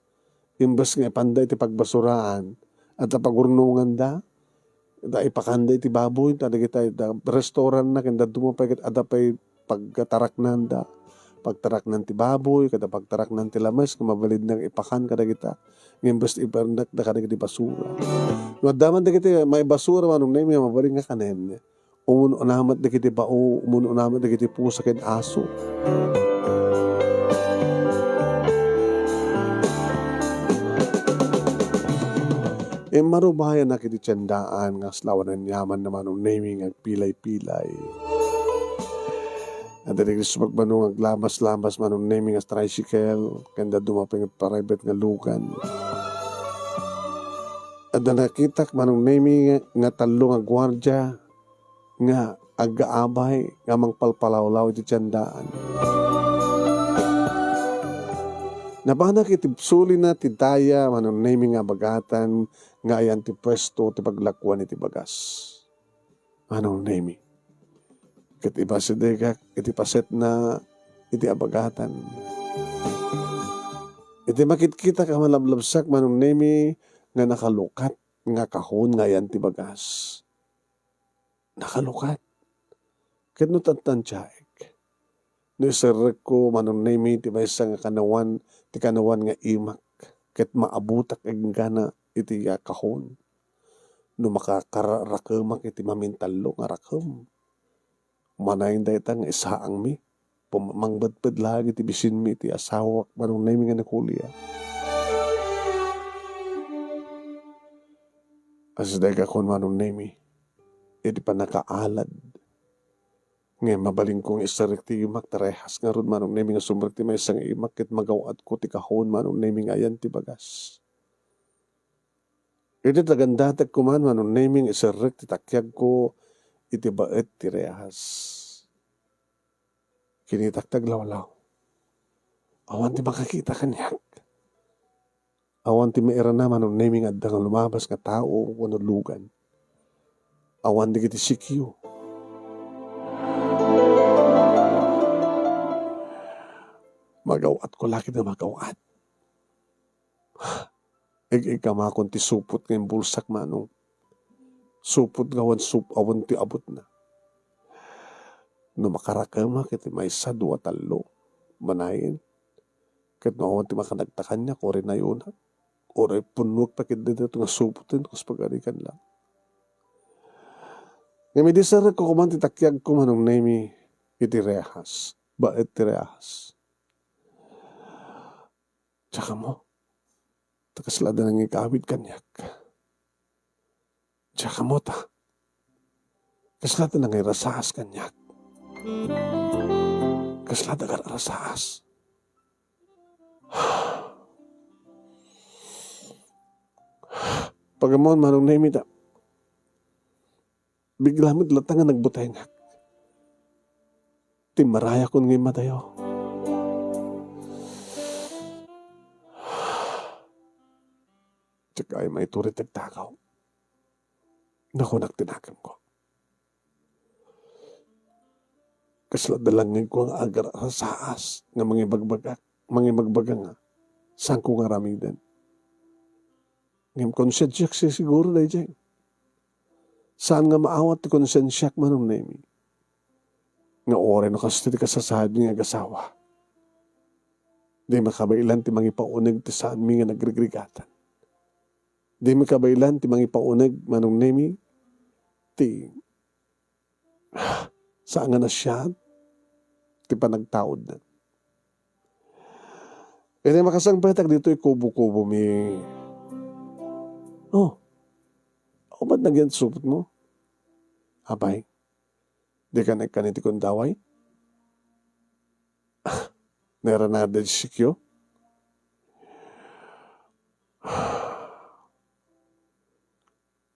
Imbes nga ipanda iti pagbasuraan, adda pagurnonganda, adda ipakanda iti baboy, ta dagita, adda restaurant na, ken dadduma pay ket adda pay pagtaraknanda. Pagtaraknan ti baboy, kada pagtaraknan ti lames, nga mabalin nga ipakan kadagita. Nga imbes ti iparnak da kadagiti basura. No adda man dagiti maibasura, Manong Nemy, nga mabalin nga kanen. Umun-una met dagiti bao, umun-una met dagiti pusa ken aso. Immarubayanak iti tiendaan nga aslawan aniaman na Manong Nemy nga agpilay-pilay. Adda dagiti sumagbano nga aglamas-lamas Manong Nemy nga tricycle, ken dadduma pay nga private nga lugan. Adda nakitak Manong Nemy nga, nga tallo nga guardia nga aggaabay nga mangpalpalawlaw iti tiendaan. Napanak iti sulina ti daya Manong Nemy nga abagatan nga ayan ti puesto ti paglakuan iti bagas. Manong Nemi. Ket ibasidegak iti pasetna iti abagatan. Iti makitkitak a malablabsak, Manong Nemi, nga nakalukat nga kahon nga ayan ti bagas. Nakalukat. Ket no tantantiaek, no iserrekko, Manong Nemi, ti maysa nga kanawan, ti kanawan nga imak, ket maabutak enggana iti a kahon. No makakarakemak iti mamintallo nga rakem, manayon dayta nga isaangmi, pum-, mangbedbed laeng iti bisinmi iti asawak, Manong Nemi, nga nakulia. Asidegakon, Manong Nemi, iti pannakaalad. Ngem mabalinko nga iserrek ti imak ti rehas ngarud, Manong Nemi, nga sumrek ti maysa nga imak ket magaw-atko ti kahon, Manong Nemi, nga ayan ti bagas. Iti tagandatek koman, Manong Nemi, nga iserrek ti takiagko iti baet ti rehas. Kinitak ti aglawlaw. Awan ti makakita kaniak. Awan ti mairana, Manong Nemi, nga adda nga lumabas nga tao wenno lugan. Awan dagiti sikyo. Magaw-atko la ket nga magaw-at. Eg-egkamakon ti supot nga imbulsak, Manong. Supot nga awan sup-, awan ti abutna. No makarakemak iti maysa, dua, tallo, manayon. Ket no awan ti makanagta kaniak, uray nayonak, uray punnuek pay ketdi daytoy nga supot, no kas pagarigan la. Ngem idi serrekko koman ti takiagko, Manong Nemi, iti rehas, baet ti rehas. Diak ammo, ta kasla adda nangigawid kaniak. Diak ammo ta kasla adda nangirasaas kaniak. Kasla adda agar-arasaas. Pagammon, Manong Nemi, ta bigla met latta nga nagbutengak. Timmarayakon nga immadayo. Diak ay maitured ti agtagaw. Nakunak ti nakemko. Kasla adda langngegko nga agar-arasaas nga mangibagbagak, mangibagbaga nga saanko nga aramiden. Ngem konsensiak sisiguro daydiay. Saan nga maawat ti konsensiak, Manong Nemi, nga uray no kastoy ti kasasaadmi nga agasawa, di makabaelan ti mangipauneg ti saanmi nga nagrigrigatan. Di makabaelan ti mangipauneg, Manong Nemi, ti saan nga nasiat ti panagtaudna. Iti makasangpetak ditoy kubo-kubomi. Oh, awan met nagyan ti supotmo? Apay, dika naikkan iti kundaway? Nairana daydi sikyo?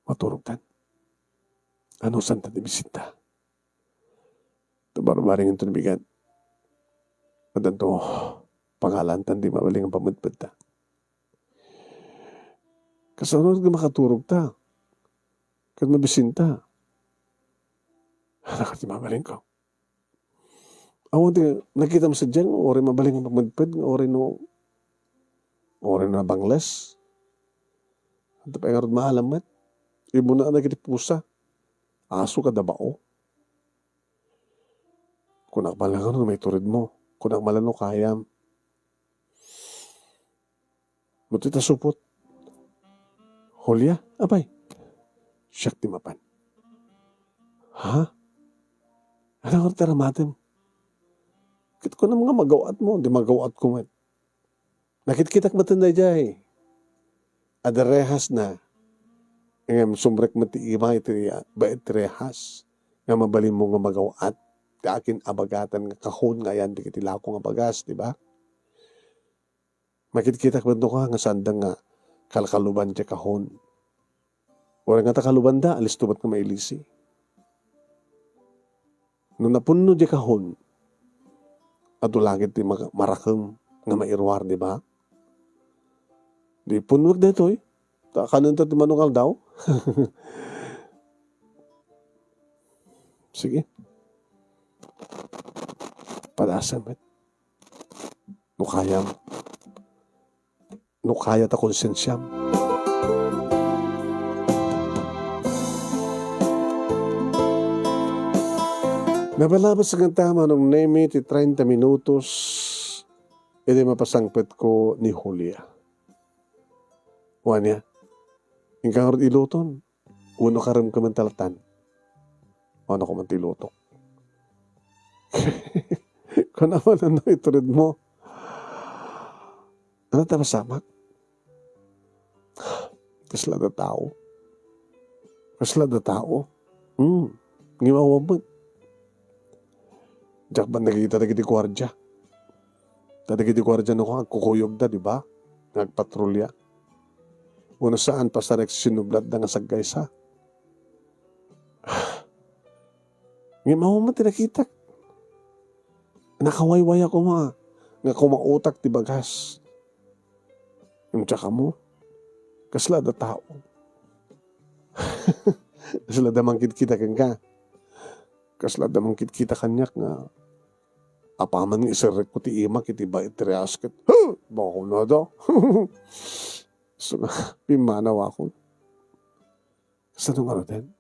Maturogtan. Anusanta ti bisinta? Ta barbaringanto ni bigat. Addanto pangalantan ti mabalin nga pamedpedta. Kasano nga makaturogta ket mabisinta? Ano ka ti mabalinko? Awan ti nakitam sadiay nga uray mabalin nga pamedped nga uray no, uray no nabangles. Anta pay ngarud maalam met. Immuna dagiti pusa. Aso kada bao. Kunak man lang no maituredmo. Kunak man lang no kayam. No ti ta supot. Julia, apay, siak ti mapan. Ha? Ano nga ti aramatem? Ket kunam nga magaw-atmo, di magaw-atko met. Nakitkitak met daydiay. Adda rehasna. Ngem sumrek met ti ima iti, ah, baet ti rehas nga mabalinmo nga magaw-at ti akin-abagatan nga kahon nga ayan dagiti lako nga bagas, di ba? Makitkitak met no ka nga saanda nga kalkaluban ti kahon. Uray nga ta kalubanda, alisto met nga mailisi. No napunno ti kahon, adu la ket ti maka-, marakem nga mairuar, di ba? Di punnuek daytoy, ta kanenta ti manok aldaw. Sige. Padasem met. No kayam. No kaya ta konsensiam. Nabalabas nga ta, Manong Nemi, ti treinta minutos, idi mapasangpetko ni Julia. Wen, inka ngarud iluton. Wenno karem ka man talatan. Ano ka man ti lutok? Kuna man, ano itured mo? Ano ta masamak? Kasla da tao. Kasla da tao. Hmm. Ngem awan met. Diak man nakita dagiti guardia. Ta dagiti guardia no agkukuyogda, di ba? Nga agpatrolya. Wenno saan, pasarek sinublatda nga saggaysa. Ngem awan met ti nakitak. Nakawaywaya koma nga kumautak ti bagas. Ngem diak ammo, kasla da tao. Kasla da mangkitkita kenka. Kasla da mangkitkita kaniak nga apaman nga iserrekko ti imak iti bait ti rias ket, "Huh!" Baka kunada. So, pimmanawakon. Kasano ngaruden?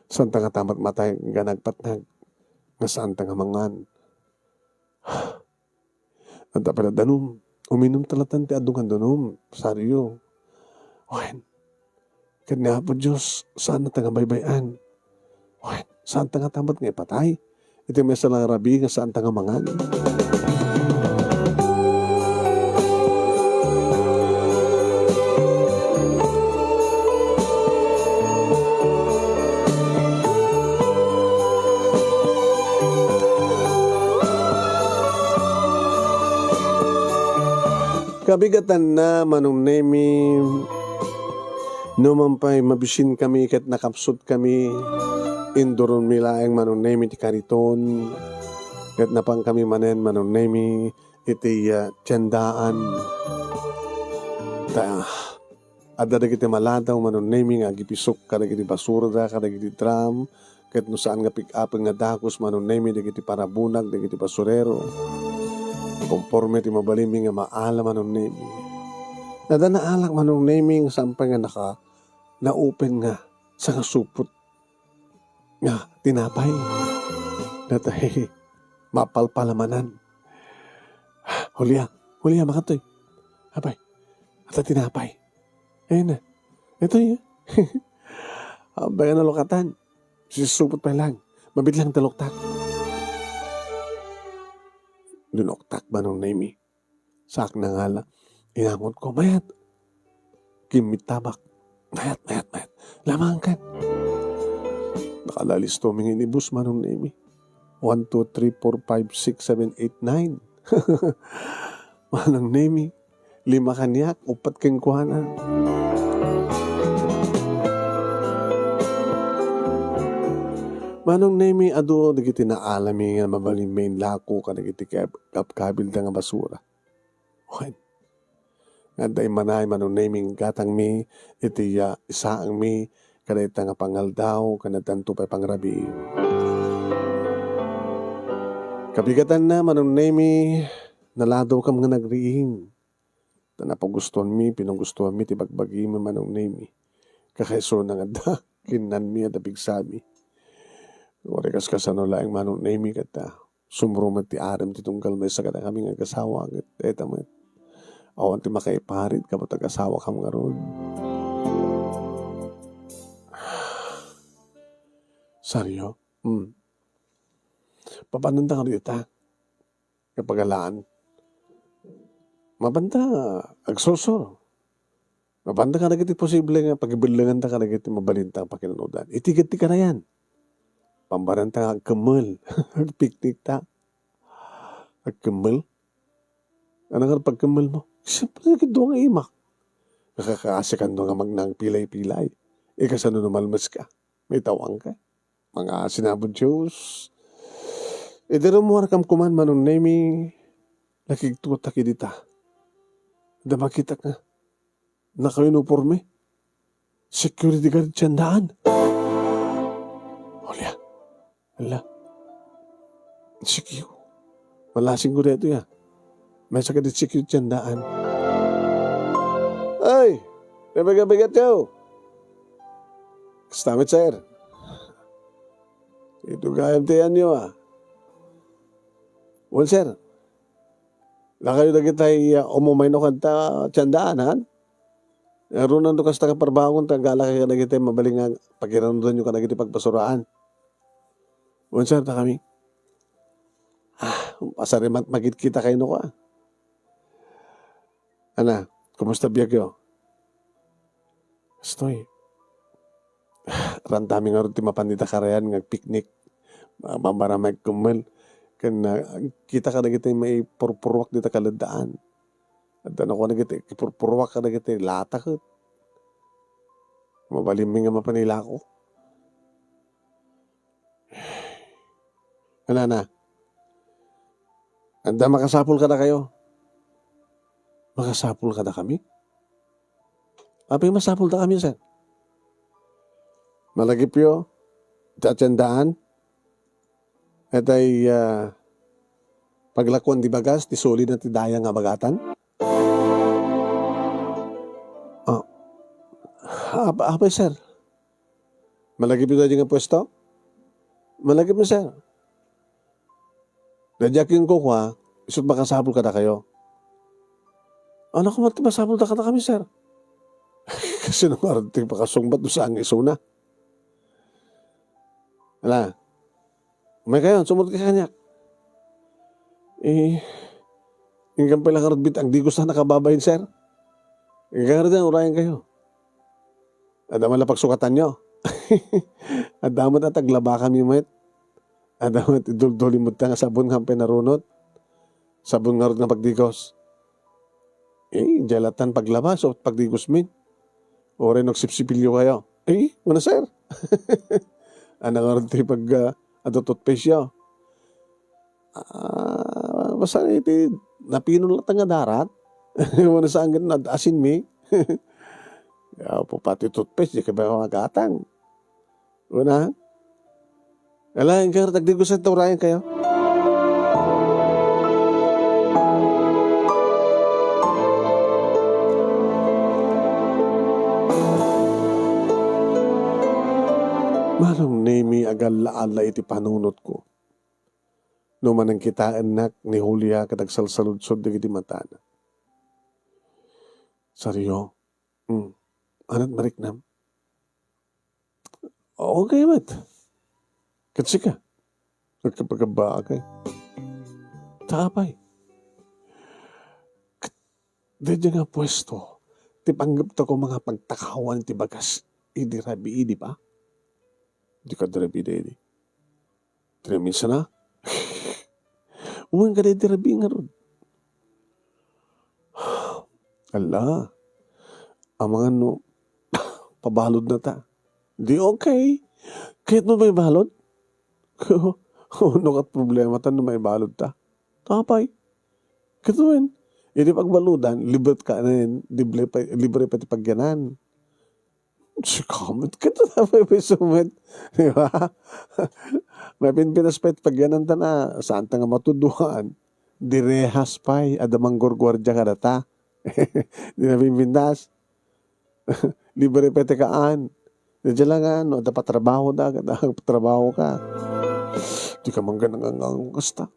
Saanta ngata matmatay nga nagpatnag, nga saanta nga mangan. Adda pay la danum. Uminum ta latta ti adu nga danum, Sario. Wen, ket ni Apo Dios, saanna ta nga baybay-an. Wen, saanta ngata met nga ipatay iti maysa la nga rabii nga saanta nga mangan. Kabigatanna, Manong Nemi, no man pay mabisinkami ket nakapsutkami, induronmi laeng, Manong Nemi, ti kariton, ket napankami manen, Manong Nemi, iti, ah, tiendaan. Ta, adda dagiti maladaw, Manong Nemi, nga agipisok kadagiti basurada, kadagiti drum, ket no saan nga pick-upen nga dagus, Manong Nemi, dagiti parabunag, dagiti basurero. Konforme ti mabalinmi nga maala, Manong Nemi. Adda naalak, Manong Nemi, nga saan pay nga naka-, naupen nga sangasupot nga tinapay. Dayta, mapalpalamanan. Julia, Julia, makatoy. Apay, adda tinapay. Ayan na. Ito yun. Abay, ano lukatan? Sisupot pa lang. Mabitlang taluktak. Dinuktak, Manong Nemi. Saak nangala. Inangotko, mayat. Kimmittabak. Mayat, mayat, mayat. Lamangkan. Nakalalisto mi nga inibus, Manong Nemi. One, two, three, four, five, six, seven, eight, nine. Manong Nemi, lima kaniak, upat kenkuana. Manong Nemi, adu dagiti naalami nga mabalinmi inlako kadagiti kab-, kabkabilda nga basura. Wen, nga adda immanay, Manong Nemi, gatangmi iti, ah, isaangmi kadayta nga pangaldaw ken addanto pay pangrabii. Kabigatanna, Manong Nemi, naladawkam nga nagriing. Ta napagustoanmi, pinagustoanmi ti bagbagimi, Manong Nemi. Kakaisuna nga adda kinnanmi a pigsami. Uray kas-, kasano laeng, Manong Nemi, ket, ah, sumro met ti arem ti tunggal maysa kadakami nga agasawa, ket dayta met. Awan ti makaiparit, kabat agasawakam ngarud. Sario? Hmm. Papananta ngarud ita? Kapagalaan. Mapanta agsursuro. Mapanta kadagiti posible nga pagibellenganta kadagiti mabalinta a pakinunodan. Iti ket ti kanayan. Pambarenta nga agkemmel. Agpiknikta. Agkemmel? Ano nga pagkemmel mo? Siyempre, dua nga imak. Nakakaasikan no nga magnang pilay-pilay. Ikasano no malmes ka? May tawang ka? Mga sinabon Diyos. Idi rummuarkam kuman, Manong Nemi, nakigtutak idita. Da makitak nga nakauniporme. Security guard ti sandaan. Julia, Ala, sikyo. Malasing ko daytoy, a. Maysa kadi sikyo ti sandaan. Ay! Nabigat-bigat yo! Kasta met, sir. Ito gayam ti anyo, a. Well, sir. Lakayo dagitay, a, umumay no kanta ti sandaan, a? Ngarud no kasta nga parbaongen, ta agala kayo kadagiti mabalin nga pakiranudyo kadagiti pagpasuraan. Wen, sir, ta kami. Ah, asarimat magkita kayo no ka. Ana, kumusta biagyo? Kastoy. Rantami ngarud ti mapan dita karayan nga picnic. Mamaramay kumel. Ken, ah, kita kadagiti maipurpuruak dita kaleddaan. Adda nakuan dagiti ipurpuruak kadagiti lata ket mabalinmi nga mapan ilako. Ana, ana. Adda makasapul kadakayo. Makasapul kadakami? Apay masapul dakami, sir? Malagipyo, ti atiendaan, itay, ah, paglakuan ti bagas, ti sulid na ti daya nga bagatan? Ah, ap-, apay, sir? Malagipyo daydi nga puesto? Malagipmi, sir. Daydi a kinkukua, isut' makasapul kadakayo. Ania koma ti masapulda kadakami, sir? Kasino ngarud ti pakasungbat no saan nga isuna? Ala, umaykayo, sumurot kayo kaniak. Eh, inggan pay la ngarud met agdigos ta nakababain, sir. Inggan ngarud, urayen kayo. Adda man la pagsukatanyo. Adda met a taglaba kami met. Adda met idulduli met nga sabon nga ampay narunot. Sabon ngarud nga pagdigos. Eh, diay latan paglaba, so pagdigos met. Uray no agsipsipilyo kayo. Eh, muna, sir. Ania ngarud ti pag, ah, adu toothpaste yo? Ah, basta iti napino latta nga darat. Muna saan ket ad-, asinmi. Ya, pati toothpaste, di ka ba magatang? Una? Ala, ingka, tagdi ko sa turayan kayo. Manong Nemi, agalla-alla iti panunotko. No manangkitaennak ni Julia ket agsalsaludsod dagiti matana. Serio? Hmm. Ania't mariknam? Okay met. Ket sika? Nagkapagabbaak, eh. Ta apay? Ket daydiay nga puesto, ti panggepta koma nga pagtakawan ti bagas idi rabii, di ba? Di ka rabii daydi. Tinaminsan na? Wen, kada iti rabii ngarud. Ala, amangan no pabaludna ta. Di okay. Kayatmo maibalud? Uno ket problema ta no maibalud ta. Apay? Ket wen, idi pagbaludan, libre ka nen, libre pa, libre pa ti pagyanan. Sika met, ket apay pay sumet, di ba? Mapinpinas pay ti pagyanan ta na, saan ta nga matuduan? Direhas pay, adda manggurguardia kadata. Di na pinpintas. Libre pay ti kaan. Di la nga, no, adda patrabaho da, adda patrabaho ka. Di ka man ganang kasta.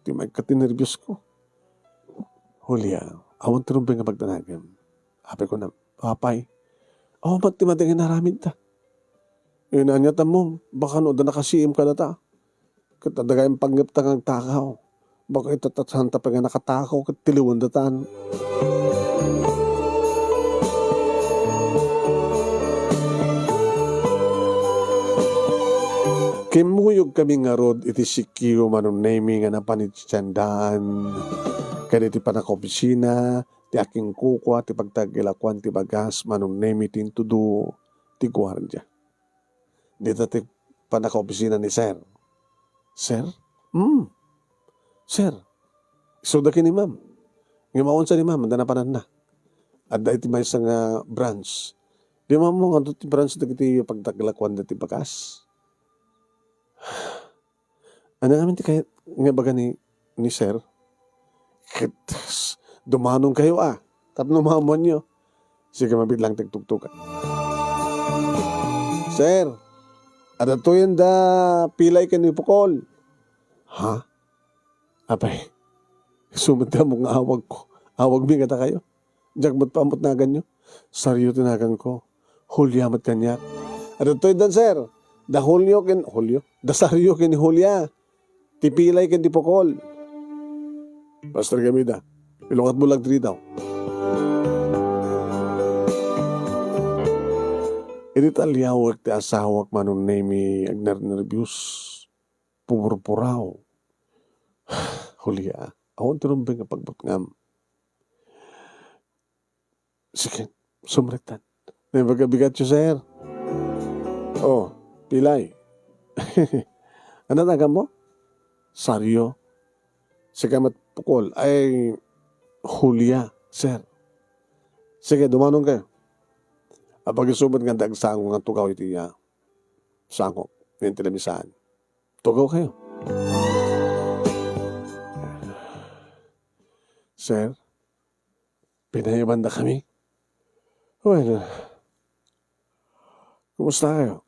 Di maikkat ti nerbios ko. Julia, awan ti rumbeng nga pagdanagem. Apay ko na, apay. Awan met ti madi nga inaramid ta. Ania, ania ta mo, baka no, adda nakasiim kadata. Ket adda gayam panggepta nga agtakaw. Baka ita ta saan ta pay nga nakatakaw ket tiliwen datan. Kimmuyog kami ngarud iti sikyo Manong Nemi nga napan iti tiendaan. Ken iti panakaopisina, ti akinkukua, ti pagtagilakuan ti bagas, Manong Nemi, ti intudo ti guardia. Dita ti panakaopisina ni Sir. Sir? Hmm. Sir, isuda ken ni Ma'am. Ngem awan sa ni Ma'am, adda napananna. Adda iti maysa nga branch. Di Ma'am mo, nganto ti branch dagiti pagtaglakuan dati bagas? Ania ngamin ti kayat nga ibaga ni, ni Sir? Ket, dumanonkayo a, tapno maammoanyo. Sige, mabiit lang ti agtugtugaw. Sir, adatoyen da Pilay ken ni Pukol. Ha? Apay, isu met ti ammok nga awagko. Awagmi kadakayo. Diak met pay ammo ti naganyo. Sario ti naganko. Julia met kaniak. Adatoy dan, sir. Da Julio ken, Julio? Da Sario ken ni Julia. Ti Pilay ken ti Pukol. Pastor Gamida, ilukatmo lang ditoy. Idi taliawek ti asawak, Manong Nemy, agnernerbios. Pumurpuraw. Julia, awan ti rumbeng nga pagbutngam. Sige, sumrektan. Naimbag a bigatyo, sir. Oh, Pilay. Ania ti naganmo? Sario. Sika met Pukol. Ay, Julia, sir. Sige, dumanonkayo. Apag isu met nga adda agsangok nga tugaw iti, ah, sangok. Iti lamisaan. Tugawkayo. Sir, pinayaban da kami. Well, kumusta kayo?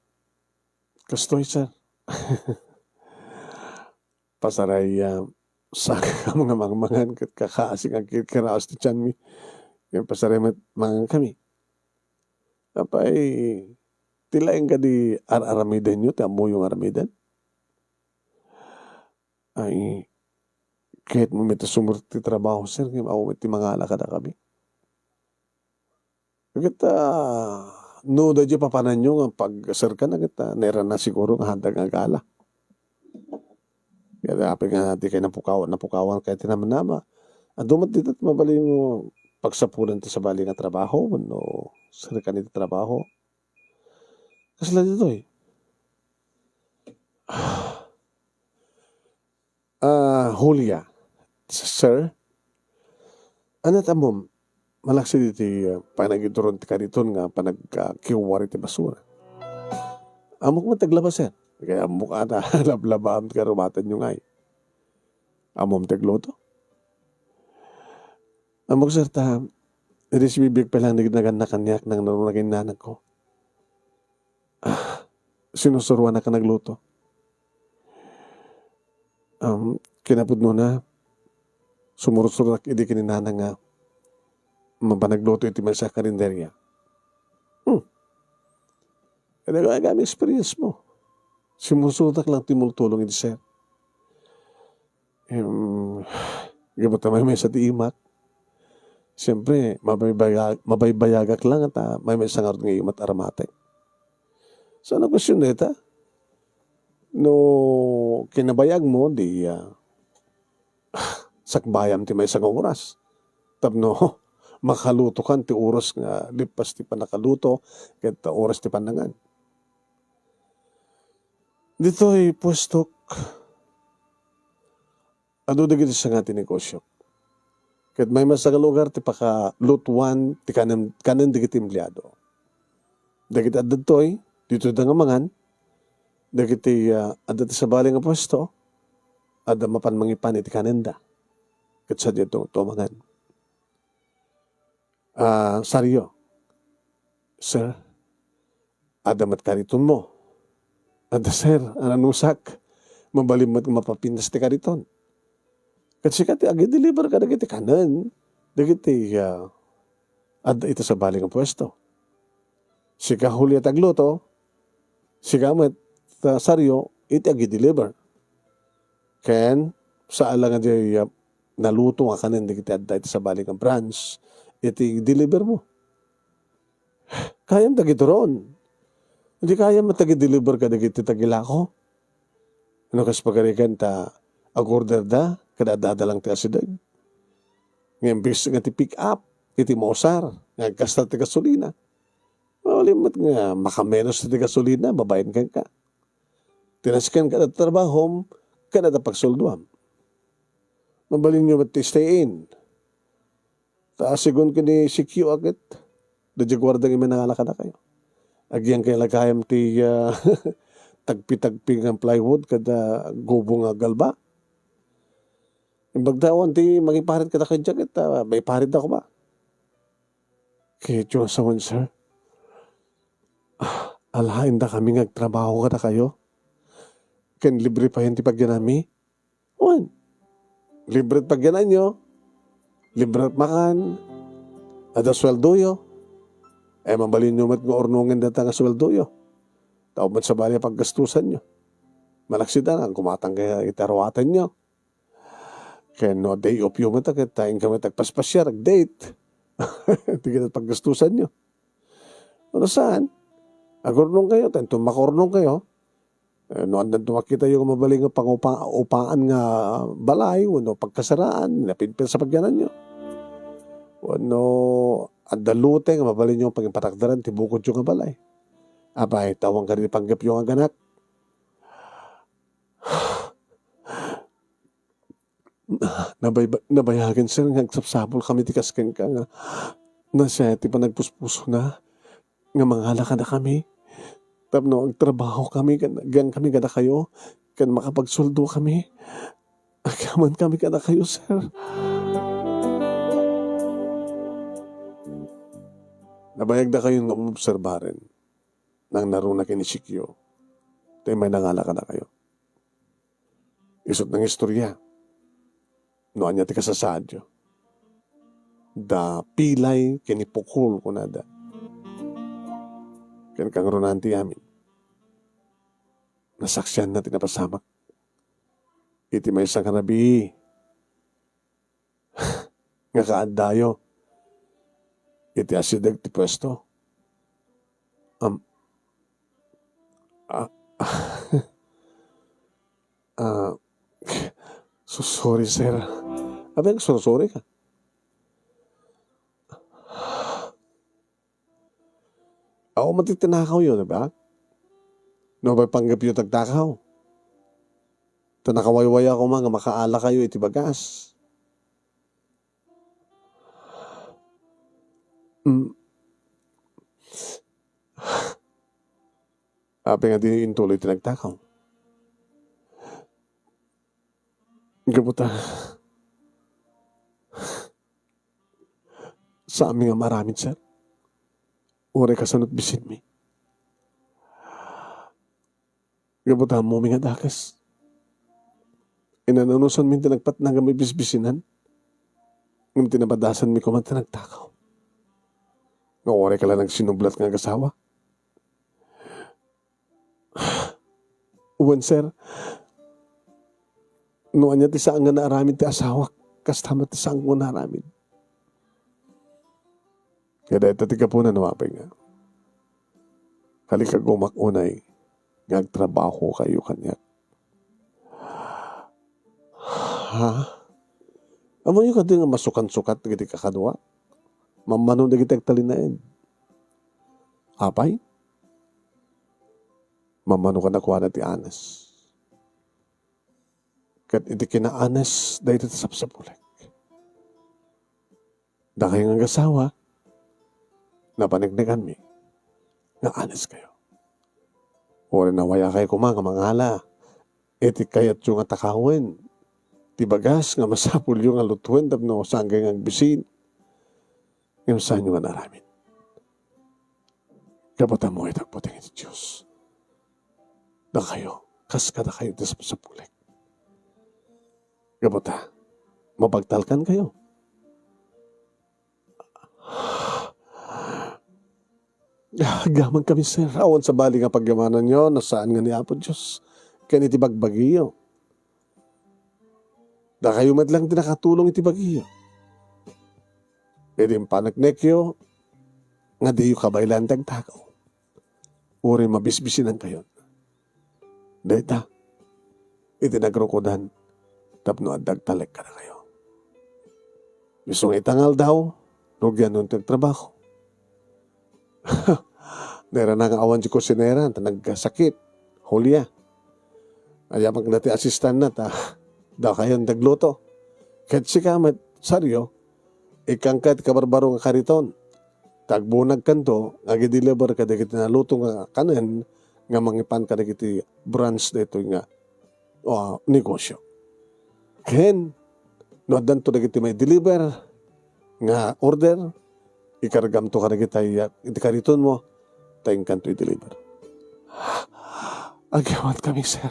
Kastoy, sir. Pasaray, ah, saka nga mangmangan ket kakaasi nga kirkiraos ti tianmi. Ket pasaray met mangan kami. Apay, ti laeng kadi ar-aramidenyo, ti ammoyo nga aramiden? Ay, kayatmo met a sumurot ti trabaho, sir, ngem awan met ti mangala kadakami. Ket, ah, no, daydiay papananyo nga pagserkan, ket, ah, nairana siguro nga haanda nga agala. Ket apay nga di kay napukaw-, napukawan kay ti namnama. Adu met dita ti mabalin nga pagsapulan ti sabali nga trabaho wenno serkan iti trabaho. Kasla ditoy? Ah, Julia, sir, ania ti ammom, malaksid iti, ah, panagituron ti kariton nga panagkiwar iti basura. Ammok met ti aglaba, sir. Kay ammok a ta lablabaam ti karumatanyo ngay. Ammom ti agluto? Ammok, sir, ta idi sibibiag pay lang dagiti nagannak kaniak, nangruna ken nanangko. Ah, sinusuroannak a nagluto. Um, kinapudnona, sumursurotak idi ken ni nanang nga mapan agluto iti maysa a karinderya. Hmm. Kadi, agami experience mo. Simmursurotak lang ti multulong iti, sir. Em, gapu ta maymaysa ti imak. Siyempre, mabaybaya-, mabaybayagak lang ta maymaysa ngarud nga imat aramatek. Saan a kuestion dayta? No kinabayag mo, di, ah, sakbayam ti maysa nga oras. Tapno makalutokan ti oras nga lipas ti pannakaluto ket oras ti pannangan. Ditoy puestok, adu dagiti sanga ti negosio. Ket maymaysa nga lugar ti pakalutuan ti kanen, kanen dagiti empleado. Dagiti adda ditoy, ditoy da nga mangan, dagiti, ah, adda ti sabali nga puesto, adda mapan mangipan iti kanenda. Ket sadiay to, to mangan. Ah, Sario, sir, adda met karitonmo. Adda, sir, a nanusak. Mabalin met nga mapapintas ti kariton. Ket sika ti agi-deliver kadagiti kanen, dagiti, ah, adda iti sabali nga puesto. Sika, Julia, ti agluto, sika met, ah, Sario, iti agi-deliver. Ken, saan la nga diay, ah, naluto nga kanen dagiti adda iti sabali nga branch, iti deliver mo. Kayam dagitoron. Di kayam met agi-deliver kadagiti tagilako. No kas pagarigan ta ag-order da, kada adda lang ti asideg. Nga imbes nga ti pick up, iti mausar, nga agkasta ti gasolina. Mabalin met nga makamenos ti gasolina, babaen kenka. Ti nasken kada trabahom, kada pagsuldoam. Mabalinyo met ti stay in. Ta sigun ken ni C Q a ket, da diay guarda nga imanangala kadakayo. Agyangkay la gayam ti, ah, tagpi-tagpi nga plywood kada gubo nga galba. Imbag ta awan ti mangiparit kadakayo diay ket, ah, maiparitda koma. Ket diay nga sawen, sir, ah, alaendakami nga agtrabaho kadakayo. Ken libre payen ti pagyananmi. Wen, libre ti pagyananyo, libre ti makan, adda sueldoyo. Eh, mabalinyo met nga urnongen dayta nga sueldoyo. Ta awan met sabali a paggastusanyo. Malaksid a, kumatangkayo iti aruatenyo. Ken no day off yo met, ket ta inka met agpaspasiar, ag-date. Di ket paggastusanyo. Wenno saan? Agurnongkayo, ta inton makaurnongkayo, eh, no adda makitayo nga mabalin nga pangupa-, upaan nga balay, wenno pagkasaraan, napinpir sa pagyananyo. Wenno adda lote nga mabalinyo pangipatakderan ti bukodyo nga balay. Apay, ta awan kadi panggepyo nga agganak. Nabay-, nabayagen, sir, nga agsapsapulkami ti kas kenka nga nasiati panagpuspusona nga mangala kadakami tapno agtrabahokami ken agyangkami kadakayo ken makapagsueldokami. Agyamankami kadakayo, sir. Nabayagdakayon nga obserbaren, nangnaruna ken ni Sikyo, ti may nangala kadakayo. Isut' nangistoria no ania ti kasasaadyo. Da pilay ken ni pukol, kunada. Ken kangrunaan ti amin, nasaksianna ti napasamak iti maysa nga rabii nga kaaddayo iti asideg ti puesto. Am-, ah, ah, so sorry, sir. Abi, agsursuri ka. Awan met ti tinakawyo, di ba? No, bay, panggepyo ti agtakaw. Ta nakawaywaya koma nga makaalakayo iti bagas. Mm. Apay nga di intuloy ti nagtakaw? Gapu ta, saanmi nga maaramid, sir. Uray kasano ti bisinmi. Gapu ta ammomi nga dakes. Inananusanmi ti nagpatnag a maibisbisinan. Ngem ti nabadasanmi koma ti nagtakaw. Nga uray ka la nagsinublat nga agasawa. Wen, sir, no ania ti saan nga naaramid ti asawak, kasta met ti saanko nga naaramid. Ket dayta ti gapuna no apay nga, kalikagumak unay nga agtrabahokayo kaniak. Ha? Ammoyo kadi nga masukansukat dagiti kakadua? Mammano dagiti agtalinaed. Apay? Mammano kadakuada ti anes. Ket iti kinaanes, dayta ti sapsapulek. Dakayo nga agasawa, napaneknekanmi nga aneskayo. Uray nawayakayo koma nga mangala iti kayatyo nga takawen ti bagas nga masapulyo nga lutuen tapno saankayo nga agbisin, ngem saanyo nga naaramid. Gapu ta ammoyo ti agbuteng iti Dios. Dakayo, kas kadakayo ti sapsapulek. Gapu ta, mabagtalkankayo. Agyamankami, sir. Awan sabali nga pagyamananyo no saan nga ni Apo Dios ken iti bagbagiyo. Dakayo met lang ti nakatulong iti bagiyo. Idi impaneknekyo nga diyo kabaylan ti agtakaw, uray mabisbisinankayon. Dayta iti nagrukodan tapno adda agtalek kadakayo. Isu nga ita nga aldaw, rugianyon ti agtrabaho. Nairana nga awan ti kusinera, ta nagsakit, Julia. Ayamak dati asistanna, ta dakayon ti agluto. Ket sika met, Sario, ikkanka ti kabarbaro nga kariton. Ta agbunagkanto nga agi-deliver kadagiti naluto nga kanen nga mangipan kadagiti branch daytoy nga, ah, negosyo. Ken, no addanto dagiti mai-deliver nga order, ikargamto kadagitay, ah, iti karitonmo, ta inkanto i-deliver. Agyawankami, sir.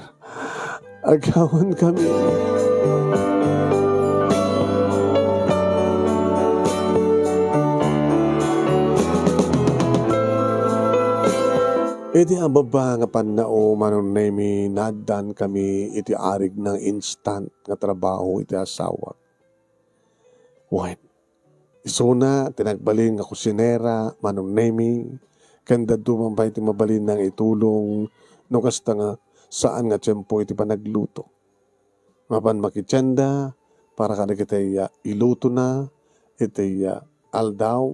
Agyawankami. Iti ababa nga pannao, Manong Nemi, naaddaankami iti arig nga instant nga trabaho iti asawak. Wen, isuna ti nagbalin nga kusinera, Manong Nemi, ken dadduma pay ti mabalin nga itulong no kasta nga saan nga tiempo iti panagluto. Mapan makitienda para kadagiti, ah, ilutona iti, ah, aldaw,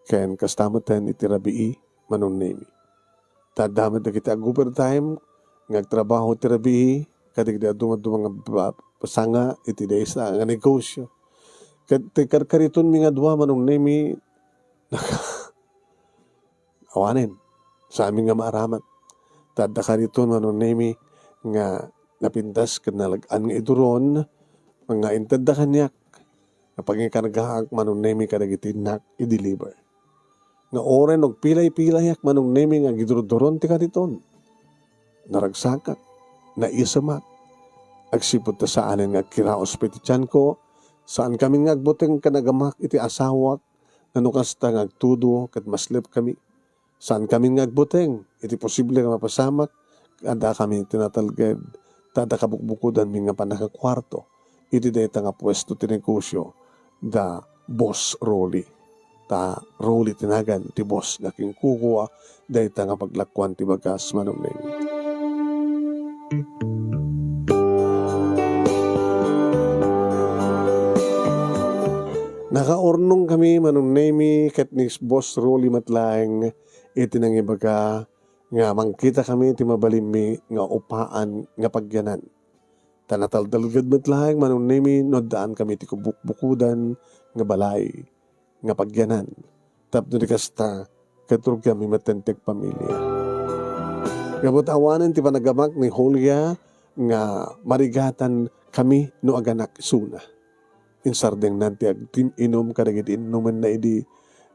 ken kasta met iti rabii, Manong Nemi. Ta adda met dagiti ag-overtime nga agtrabaho iti rabii, kadagiti adu-, adu nga ba-, sanga iti daysa nga negosyo. Ket ti karkaritonmi nga dua, Manong Nemi, naka-, awanen, saanmi nga maaramat. Ta adda kariton, Manong Nemi, nga napintas ken nalag-an nga iduron nga intedda kaniak nga pangikargaak, Manong Nemi, kadagiti innak i-deliver. Nga uray no agpilay-pilayak, Manong Nemi, nga agidurduron ti kariton. Naragsakak, naisemak. Agsipud ta saanen nga agkiraus pay ti tianko, saankami nga agbuteng ken agamak iti asawak, no kasta nga agtudo ket maslepkami. Saankami nga agbuteng iti posible nga mapasamak, addakami ti natalged, ta adda kabukbukodanmi nga pannakakuarto iti dayta nga puesto ti negosio da Boss Rolly. Ta Rolly ti nagan ti boss nga kinkukua dayta nga paglakuan ti bagas, Manong Nemi. Nakaurnongkami, Manong Nemi, ket ni Boss Rolly met laeng iti nangibaga nga mangkitakami ti mabalinmi nga upaan nga pagyanan. Ta nataltalged met laeng, Manong Nemi, no addaankami ti kubukbukodan nga balay nga pagyanan. Tapno di kasta, ket rugianmi metten ti agpamilia. Gapu ta awanen ti panagamak ni Julia nga marigatankami no aganak isuna. Insardengnan ti agtim-inum kadagiti innumenna idi,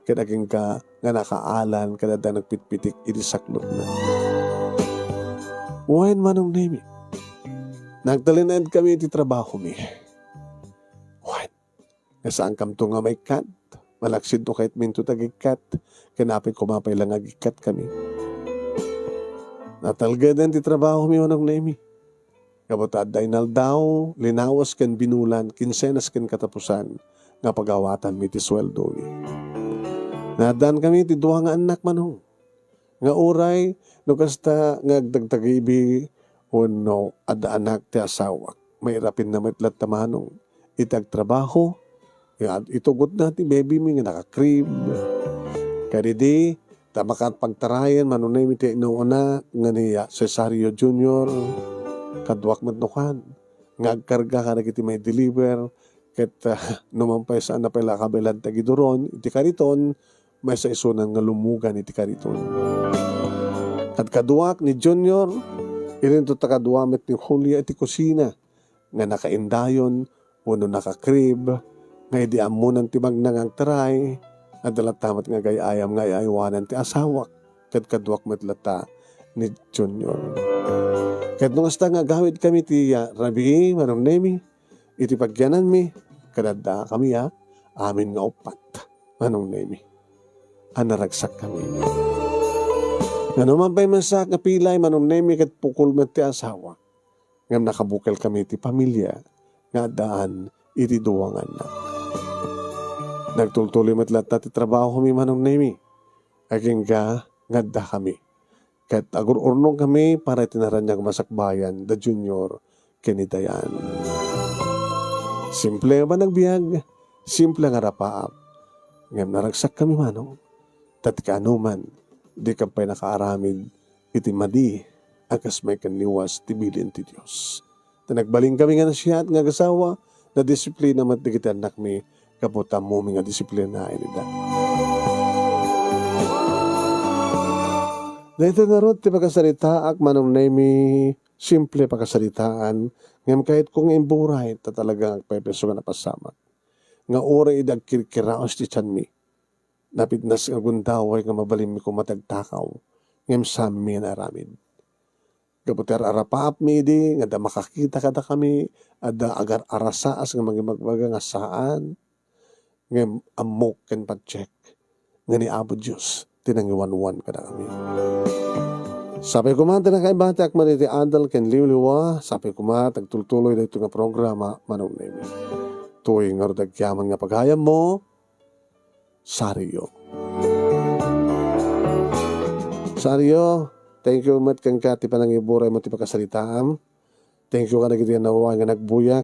ket agingga nga nakaalan ket adda nagpitpitik iti saklotna. Wen, Manong Nemi, nagtalinaedkami iti trabahomi. Wen, nga saankamto nga maikkat, malaksid no kayatminto ti agikkat, ken apay koma pay la nga agikkatkami. Natalgeden ti trabahomi, Manong Nemi. Gapu ta adda inaldaw, linawas ken binulan, kinsenas ken katapusan nga pagawatanmi ti sueldomi. Naaddaankami ti dua nga annak, Manong, nga uray no kasta nga agdagdagibi wenno adda anak ti asawak, mairapenna met latta, Manong, iti agtrabaho, nga itugotna ti babymi nga naka-crib. Kadidi, ta makat pagtarayen, Manong Nemi, ti inuuna nga ni, ah, Cesario Junior, kaduak met no kan, nga agkarga kadagiti mai-deliver, ket, ah, no man pay saanna pay la kabaelan ti agiduron iti kariton, maysa isunan nga lummugan iti kariton. Kadkaduak ni Junior, idinto ta kadua met ni Julia iti kusina nga nakaindayon wenno naka-crib, nga idi ammonan ti magna nga agtaray, adda latta met nga agay-ayam nga ay-aywanan ti asawak, kadkaduak met latta ni Junior. Ket no kasta nga agawidkami ti, ah, rabii, Manong Nemi, iti pagyananmi, ket addakami, ah, amin nga uppat, Manong Nemi. A, naragsakkami. Nga no man pay maysa nga pilay, Manong Nemi, ket pukol met ti asawak, ngem nakabukelkami iti pamilia nga addaan iti dua nga annak. Nagtultuloy met latta ti trabahomi, Manong Nemi, agingga nga addakami. Ket agur-urnongkami para iti naraniag masakbayan da Junior ken ni Dayan. Simple nga panagbiag, simple nga rapaap. Ngem naragsakkami, Manong, ta ti kaanoman, dikami pay nakaaramid iti madi a kas maikkanniwas ti bilin ti Dios. Ta nagbalinkami nga naasiat nga agasawa, nadisiplina met dagiti annakmi gapu ta ammomi nga disiplinaen ida. Daytoy ngarud ti pakasaritaak, Manong Nemy, simple pakasaritaan, ngem kayatko nga imburay ta talaga nga agpaypayso nga napasamak. Nga uray idi agkirkiraos ti tianmi, napidnas nga gundaway nga mabalinmi koma ti agtakaw, ngem saanmi nga naaramid. Gapu ti ar-arapaapmi idi nga adda makakita kadakami, adda agar-arasaas nga mangibagbaga nga saan, ngem ammok ken patiek nga ni Apo Dios ti nangiwanwan kadakami. Sapay koma ti nakaibatiak man iti adal ken liwliwa, sapay koma ti agtultuloy daytoy nga programa, Manong Nemy. Tuy ngarud agyaman nga pagayammo, Sario. Sario, thank you met kenka ti panangiburay mo ti pakasaritaam. Thank you kadagiti naruay nga nagbuya.